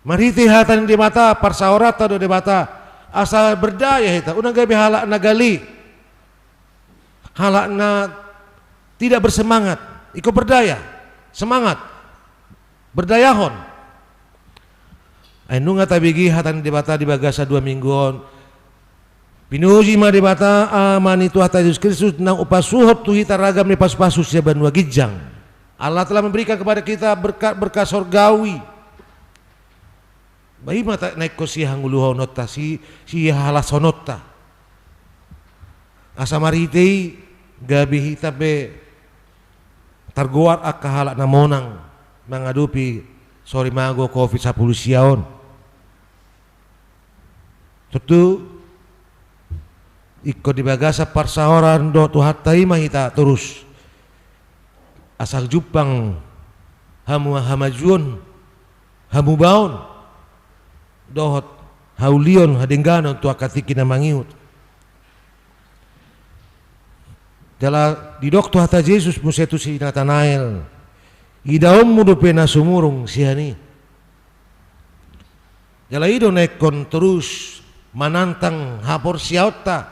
Marhite hata ni Debata, parsaoranta do Debata, asa berdaya hita, unang gabe halak na gale, halak na tidak bersemangat. Ingkon berdaya, semangat, berdayahon. Ai nunga tabege hata ni Debata di bagasan dua minggu on. Pinuji ma Debata, Ama ni Tuhanta Jesus Kristus, naung hupasuhot tu hita ragam ni pasupasu sian banua ginjang. Allah telah memberikan kepada kita berkat-berkat sorgawi. Ba i ma ta-, na ingkon sihangoluhononta, si-, sihalashononta. Asa marhite i gabe hita pe targoar angka halak na monang mangadopi sorimago covid sampulu sia on. Tontu ingkon di bagasan parsaoran dohot Tuhanta i ma hita torus. Asa jumpang hamu hamajuon, hamubaon, dohot haulion, hadengganon tu angka tingki na mangihut. Jala didok Tuhanta Jesus muse tu si Natanael, idaonmu dope na sumurung sian i. Jala i do na ingkon torus manantang haporseaonta,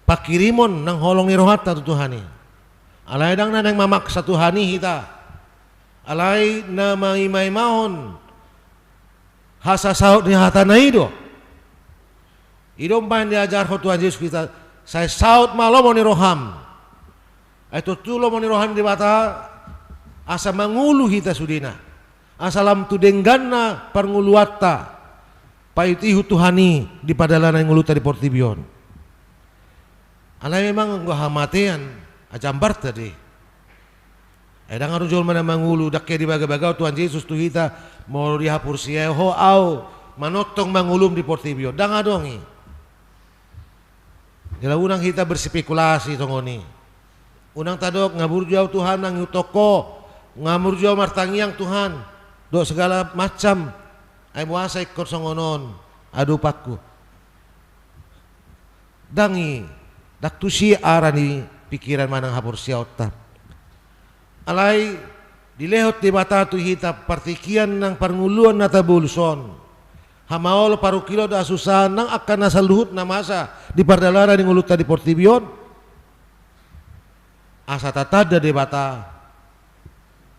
panghirimon nang holong ni rohanta tu Tuhan i. Alai ndang na naeng mamaksa Tuhan i hita. Alai na maimaimahon hasasaut ni hatana i do. I do umbahen diajarhon Tuhan Jesus hita, sai saut ma lomo ni roham. Ai tontu lomo ni roha ni Debata asa mangolu hita sudena. Asa lam tu dengganna parngoluanta, paihutihut Tuhan i di pardalanan ngolunta di portibi on. Alai memang anggo hamatean, ajambarta do i. Ai ndang adong jolma na mangolu, ndang hea dibagabagahon Tuhan Jesus tu hita, molo dihaporseai ho au manongtong mangolum di portibi on. Ndang adong i. Jala unang hita berspekulasi songon i. Unang tadok, nga burju au Tuhan, nga ihuthon ho, nga burju au martangiang Tuhan, dohot segala macam. Ai boasa ingkon songon on adopanku. Ndang i, ndang tusi arah ni pikiran manang haporseaonta. Alai dilehon Debata tu hita partingkian nang parngoluan na tabolus on, hamaolon, parungkilon dohot hasusaan nang angka na saluhutna masa di pardalanan ni ngolunta di portibi on. Asa tatanda Debata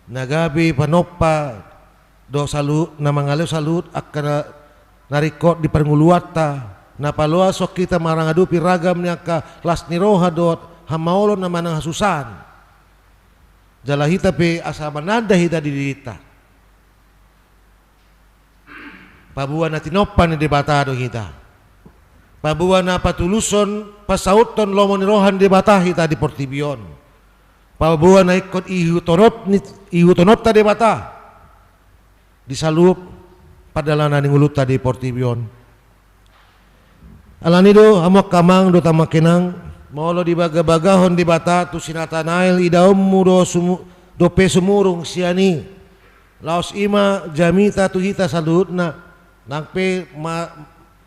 na gabe panompa dohot saluhut, na mangalehon saluhut angka na, na ringkot di parngoluanta, na paloashon hita mangadopi ragam ni angka las ni roha dohot hamaolon na manang hasusaan. Jala hita pe asa mananda hita di dirinta. Paboa na tinompa ni Debata do hita. Paboa na patulushon, pasauthon lomo ni roha ni Debata hita di portibi on. Paboa na ingkon ihuthonot ni, ihuthononta Debata di saluhut pardalanan ni ngolunta di portibi on. Alani do, hamu angka amang dohot amang inang, molo dibagabagahon Debata tu si Natanael idaonmu do sumu-, dope sumurung sian i, laos i ma jamita tu hita saluhutna, nang pe ma-,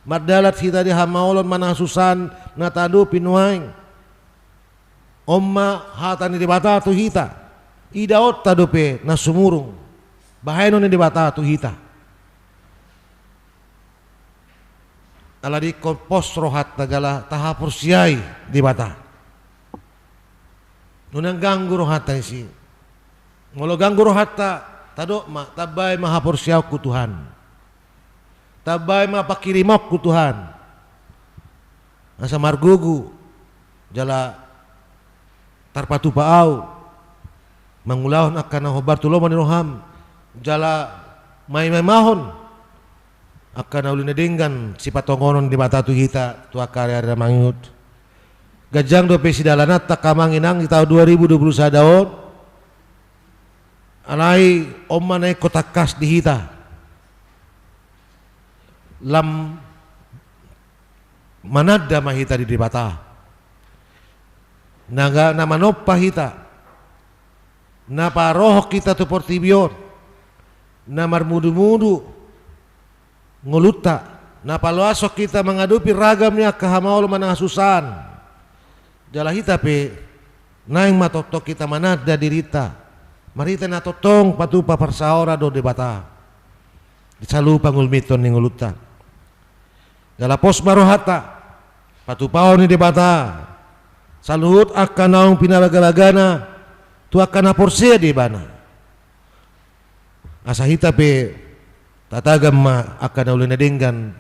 mardalan hita di hamaolon manang hasusaan na taadopi nuaeng. On ma hata ni Debata tu hita, idaonta dope na sumurung bahenon ni Debata tu hita. Alani ingkon pos rohanta jala tahaporseai Debata. Unang ganggu rohanta disi. Molo ganggu rohanta, tadok ma, tambai ma haporseaonku Tuhan. Tambai ma pangkirimonku Tuhan. Asa margogo jala tarpatupa au mangulahon angka na hombar tu lomo ni roham, jala maimaimahon angka na uli na denggan sipatongonon Debata tu hita tu angka ari-ari na mangihut. Ganjang dope sidalananta angka amang inang di taon dua ribu dua puluh sada on. Alai on ma na ingkon tangkas di hita. Lam mananda ma hita di Debata. Na ga-, na manompa hita. Na parohon hita tu portibi on. Na marmudumudu ngolunta. Na paloashon hita mangadopi ragam ni angka hamaolon manang hasusaan. Jala hita pe, naeng ma tongtong hita mananda dirinta. Marhite na tongtong patupa parsaoran dohot Debata. Di saluhut pangulmithon ni ngolunta. Jala pos ma rohanta, patupahon ni Debata saluhut angka naung pinabagabagana tu angka na porsea di Ibana. Asa hita pe tatagam ma angka na uli na denggan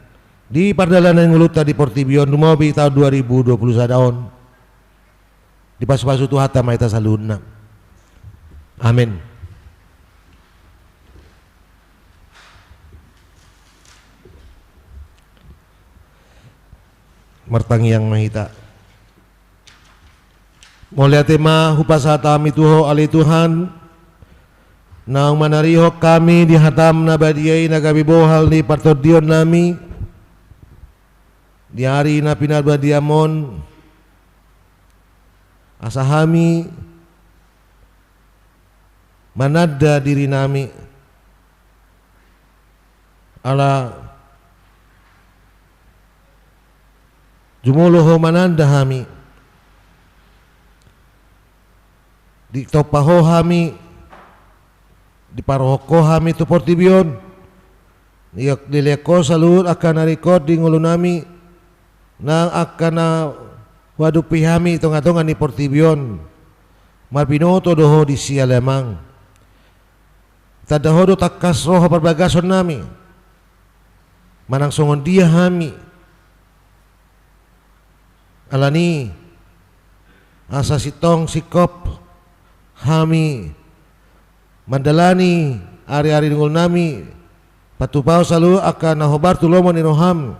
di pardalanan ni ngolunta di portibi on, lumobi taon dua ribu dua puluh sada on. Dipasupasu Tuhanta ma hita saluhutna. Amen. Martangiang ma hita. Mauliate ma hupasahat hami tu Ho ale Tuhan, naung manarihon hami di hataM na badia i na gabe bohal ni partondionnami di ari na pinarbadiaM on, asa hami mananda dirinami, ala jumolo Ho mananda hami. Ditompa Ho hami, diparohon Ho hami tu portibi on. Dilehon Ho saluhut angka na ringkot di ngolunami, nang angka na huadopi hami di tongatonga ni portibi on. Marbinoto do Ho disi ale Amang. Tanda Ho do tangkas roha parbagasonnami. Manang songon dia hami. Alani, asa sintong singkop hami mandalani ari-ari ni ngolunami, patupahon saluhut angka na hombar tu lomo ni rohaM.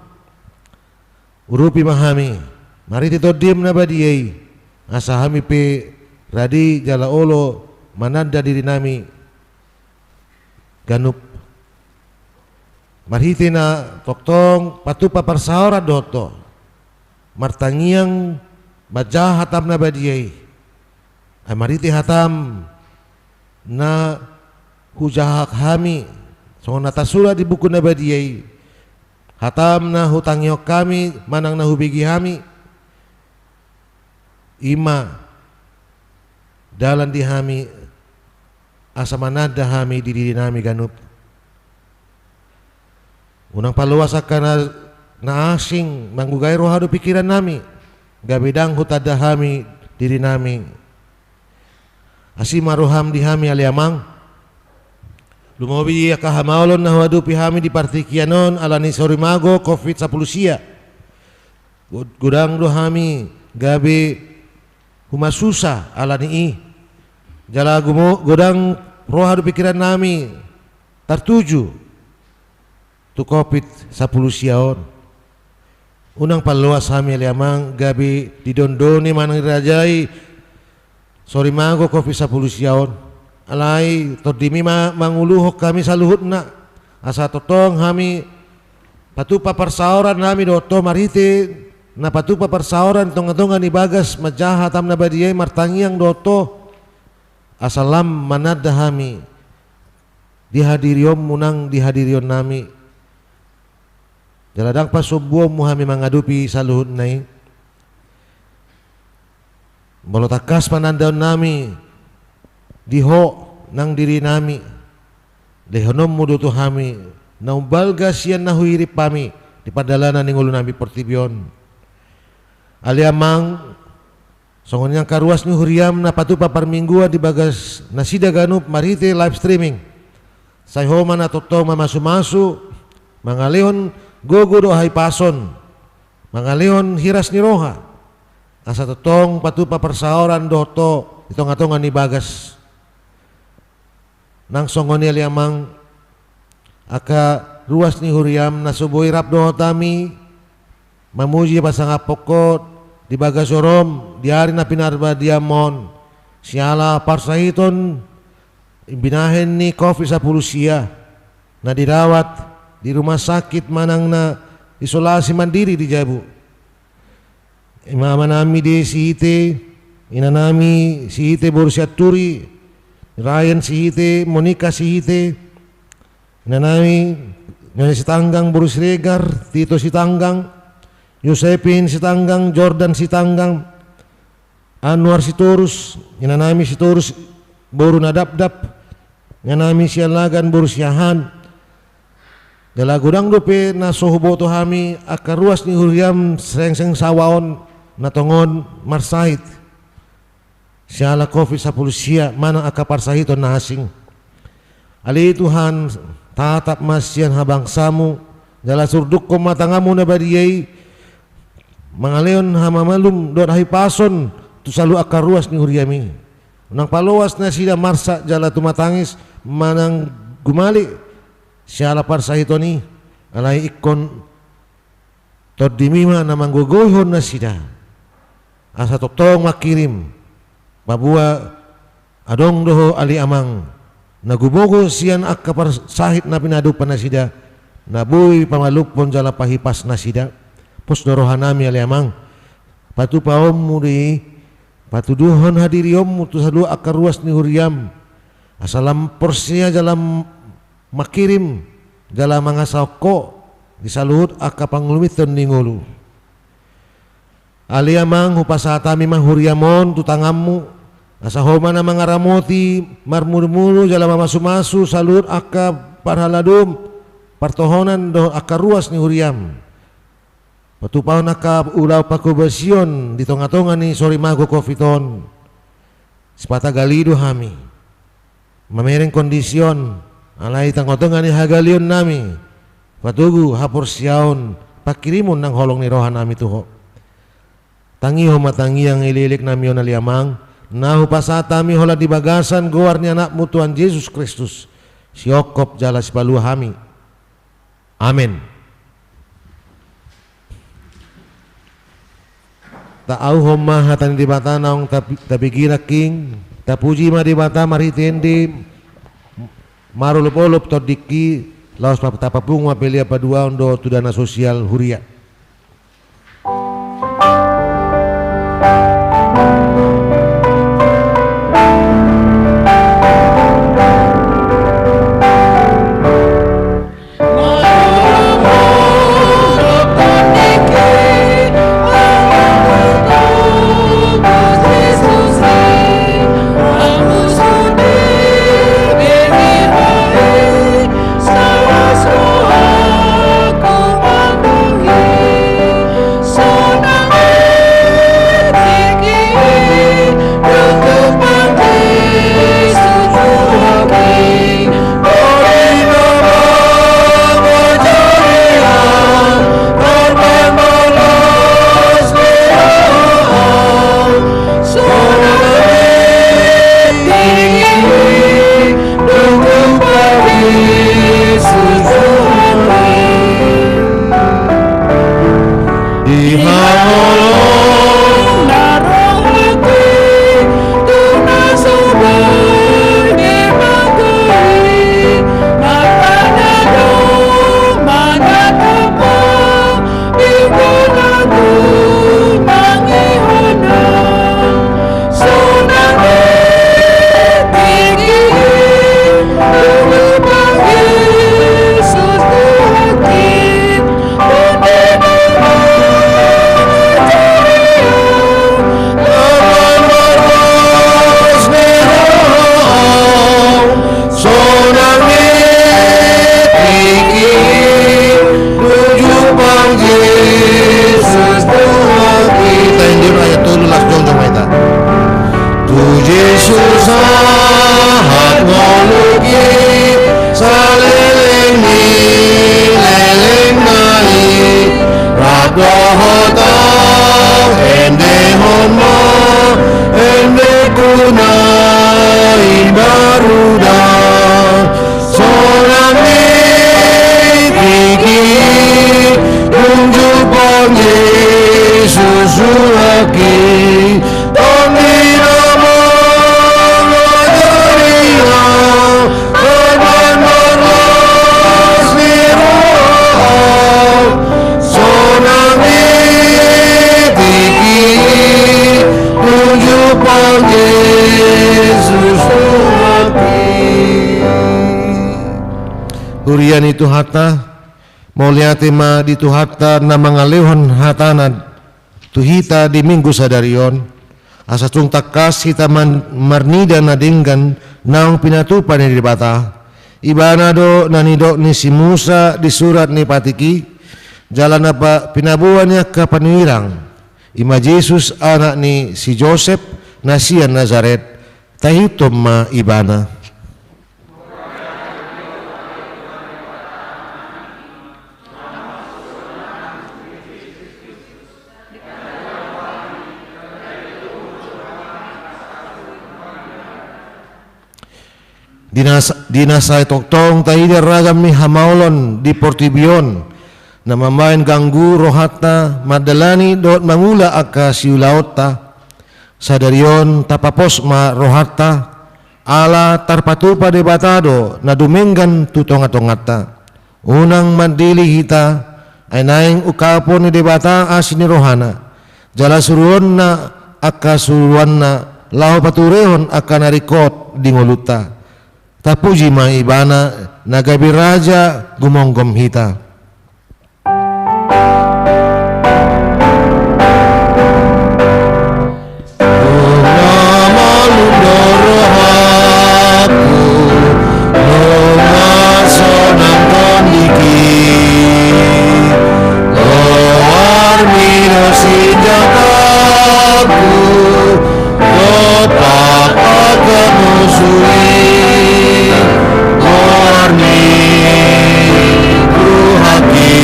Urupi ma hami marhite TondiM na badia i, asa hami pe radi jala olo mananda diri nami ganup. Marhite na tongtong patupa parsaoran dohot Ho, martangiang manjaha hataM na badia i. Ai marhite hataM na hujahahon hami, songon na tarsurat di buku na badia i, hataM na hutangihon hami manang na hubege hami, i ma dalan di hami asa mananda hami di diri nami ganup. Unang paloas angka na, na asing manggugai roha dohot pingkiran nami, gabe ndang hutanda hami diri nami. Asi ma rohaM di hami ale Amang. Lumobi angka hamaolon na huadopi hami di partingkian on ala ni sorimago covid sampulu sia. Go-, godang do hami gabe humasusa ala ni i. Jala gumo-, godang roha dohot pingkiran nami tartuju tu covid sampulu sia on. Unang paloas hami ale Amang gabe didondoni manang dirajai sorimago covid sampulu sia on. Alai TondiMi ma manguluhon hami saluhutna, asa tongtong hami patupa parsaoran nami dohot Ho marhite na patupa parsaoran di tongatonga ni bagas manjaha hataM na badia i martangiang dohot Ho, asa lam mananda hami di hadirionMu nang di hadirionNami. Jala ndang pasombuonMu hami mangadopi saluhutna i. Molo tangkas panandaonnami di Ho nang dirinami, lehononMu do tu hami na umbalga sian na huhirim hami di pardalanan ni ngolunami portibi on. Ale Amang, songon i angka ruas ni huriaM na patupa parmingguan di bagas nasida ganup marhite live streaming. Sai Ho ma na tongtong mamasumasu, mangalehon gogo dohot hahipason, mangalehon hiras ni roha, asa tongtong patupa parsaoran dohot Ho di tongatonga ni bagas. Nang songon i ale Amang, angka ruas ni huriaM na so boi rap dohot hami mamuji pasangaphon Ho di bagas joroM di ari na pinarbadiaM on, siala parsahiton binahen ni covid sampulu sia na dirawat di rumah sakit manang na isolasi mandiri di jabu. Ima amanami Desi Sihite, inanami Sihite boru Sianturi, Ryan Sihite, Monika Sihite, inanami Nyonya Sitanggang boru Siregar, Tito Sitanggang, Yosepin Sitanggang, Jordan Sitanggang, Anwar Sitorus, inanami Sitorus boru Nadapdap, inanami Sialagan boru Siahaan. Jala godang dope na so huboto hami angka ruas ni huriaM Serengseng Sawa on na tongon marsahit siala covid sampulu sia manang angka parsahiton na asing. Ale Tuhan, tatap ma sian habangsaMu, jala surdukkon ma tanganMu na badia i mangalehon hamamalum dohot hahipason tu saluhut angka ruas ni huriaMi. Unang paloas nasida marsak jala tumatangis manang gumalik siala parsahiton i, alai ingkon TondiMi ma na manggogoihon nasida, asa tongtong mangkirim, paboa adong do Ho ale Amang na gumogo sian angka parsahit na pinadopan nasida, na boi pamalumhon jala pahipas nasida. Pos do rohanami ale Amang, patupaonMu do i, patuduhon hadirionMu tu saluhut angka ruas ni huriaM, asa lam porsea jala mangkirim jala mangasahon Ho di saluhut angka pangurupion ni ngolu. Ale Amang, hupasahat hami ma huriaM on tu tanganMu, asa Ho ma na mangaramoti, marmurumuru jala mamasumasu saluhut angka parhaladoM, partohonan dohot angka ruas ni huriaM. Patupahon angka ulaon panghobasion di tongatonga ni sorimago covid on. Sipata gali do hami mamereng kondisi on, alai tongatonga ni hagaleonnami patogu haporseaon, pangkirimon nang holong ni rohanami tu Ho. Tangihon ma tangiang elekeleknami on ale Amang, na hupasahat hami holan di bagasan goar ni AnakMu Tuhan Jesus Kristus, Siongkop jala Sipalua hami. Amen. Taauhon ma hata ni Debata naung tapi-, tabege nangkin. Tapuji ma Debata marhite ende, marolopolop tondingki, laos pa-, tapapungu ma pelean paduahon dohot tu dana sosial huria. Hita indir ayat tolu, las jongjong ma hita. Tu Jesus sahat ngolungki, saleleng ni lelengna i, rap dohot ahu, endehon ma endengku na imbaru da. Sonang ni tingki, dung jumpang Jesus suhaki, tondina ma na jadi ahu, bahen marlas ni roha. Sonang ni tingki, dung jumpang Jesus suhaki. Huria ni Tuhanta, mauliate ma di Tuhanta na mangalehon hatana tu hita di Minggu sadari on, asa tung tangkas hita man-, marnida na denggan naung pinatupa ni Debata. Ibana do na nidok ni si Musa di surat ni patik i, jala na pa-, pinaboa ni angka panurirang, i ma Jesus anak ni si Josep na sian Nasaret, taihuthon ma ibana. Di na sa-, di na sai tongtong taida ragam ni hamaolon di portibi on, na mambahen ganggu rohanta mandalani dohot mangula angka siulaonta, sadari on tapapos ma rohanta, ala tarpatupa Debata do na dumenggan tu tongatonganta. Unang mandele hita, ai naeng ungkapon ni Debata asi ni rohana, jala suruonna angka suruanna laho paturehon angka na ringkot di ngolunta. Tapuji ma ibana na gabe raja gumomgom hita. Nunga malum do rohangku, nunga sonang tondingki. Goarmi do sinjatangku, dompak angka musu i. Goarmi huhangki,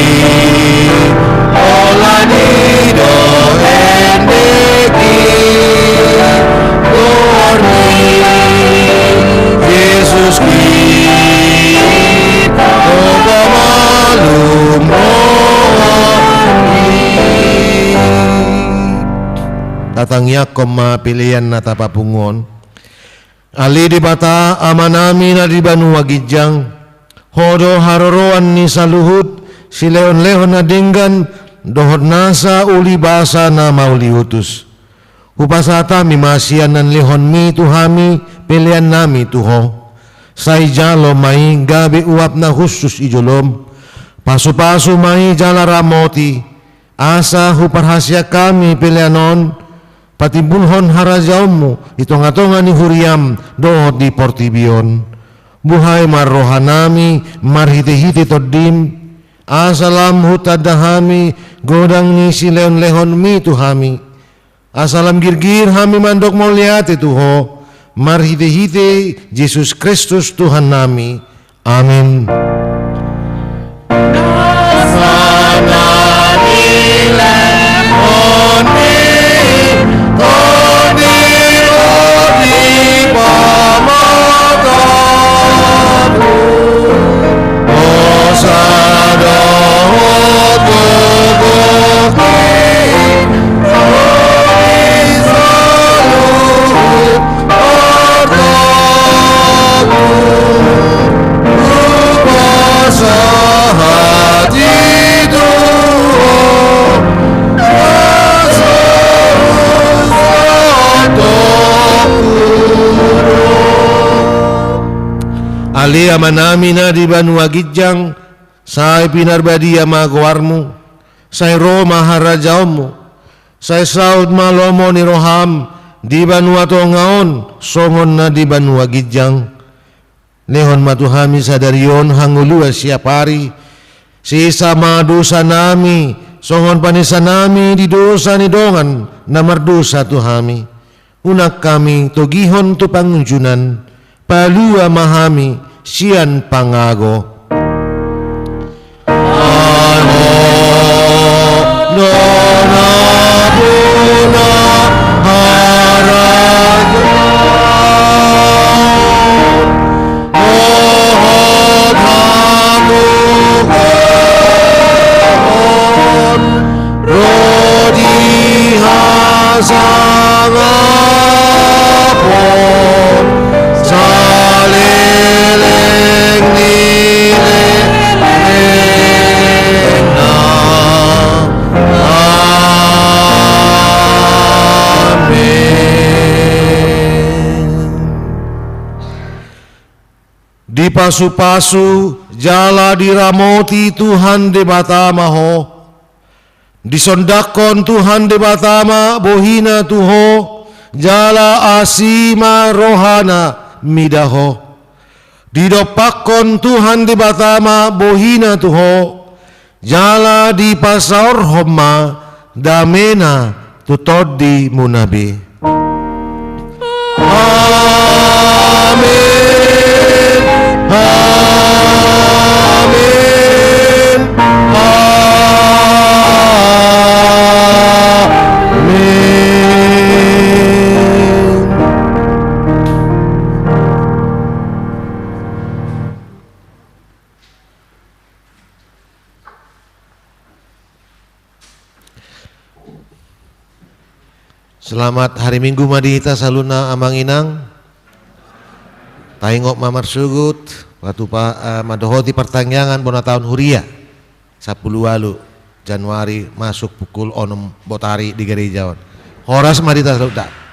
holan i do endengki. Goarmi Jesus Kristus, pamalum rohangki. Tatangiangkon ma pelean na tapapungu on. Ale Debata Amanami na di banua ginjang, Ho do haroroan ni saluhut silehonlehon na denggan dohot nasa ulibasa na mauliutus. Hupasahat hami ma sian na nilehonMi tu hami peleannami tu Ho. Sai jalo ma i gabe uap na hushus i joloM. Pasupasu ma i jala ramoti, asa huparhaseang hami pelean on patimbulhon harajaonMu di tongatonga ni huriaM dohot di portibi on. Buhai ma rohanami marhitehite TondiM, asa lam hutanda hami godang ni silehonlehonMi tu hami. Asa lam girgir hami mandok mauliate tu Ho, marhitehite Jesus Kristus Tuhannami. Amen. Ale Amanami na di banua ginjang, sai pinarbadia ma goarMu, sai ro ma harajaonMu, sai saut ma lomo ni rohaM di banua tonga on songon na di banua ginjang. Lehon ma tu hami sadari on hangoluan siap ari, sesa ma dosanami songon panesanami di dosa ni dongan na mardosa tu hami. Unang hami togihon tu pangunjunan, palua ma hami sian pangago. Ro di hasangapon saleleng ni lelengna. Amen. Dipasupasu jala diramoti Tuhan Debata ma ho. Disondangkon Tuhan Debata ma bohina tu ho, jala asi ma rohana mida ho. Didompakkon Tuhan Debata ma bohina tu ho, jala dipasaorhon ma damena tu tondimuna be. Amen. Amen. Amen. Selamat hari Minggu ma di hita saluhutna amang inang. Taingot ma marsogot, waktu pa, eh, mandohoti partangiangan bona taon huria, sampulu ualu Januari masuk pukul onom botari di gereja on. Horas ma di hita saluhutna.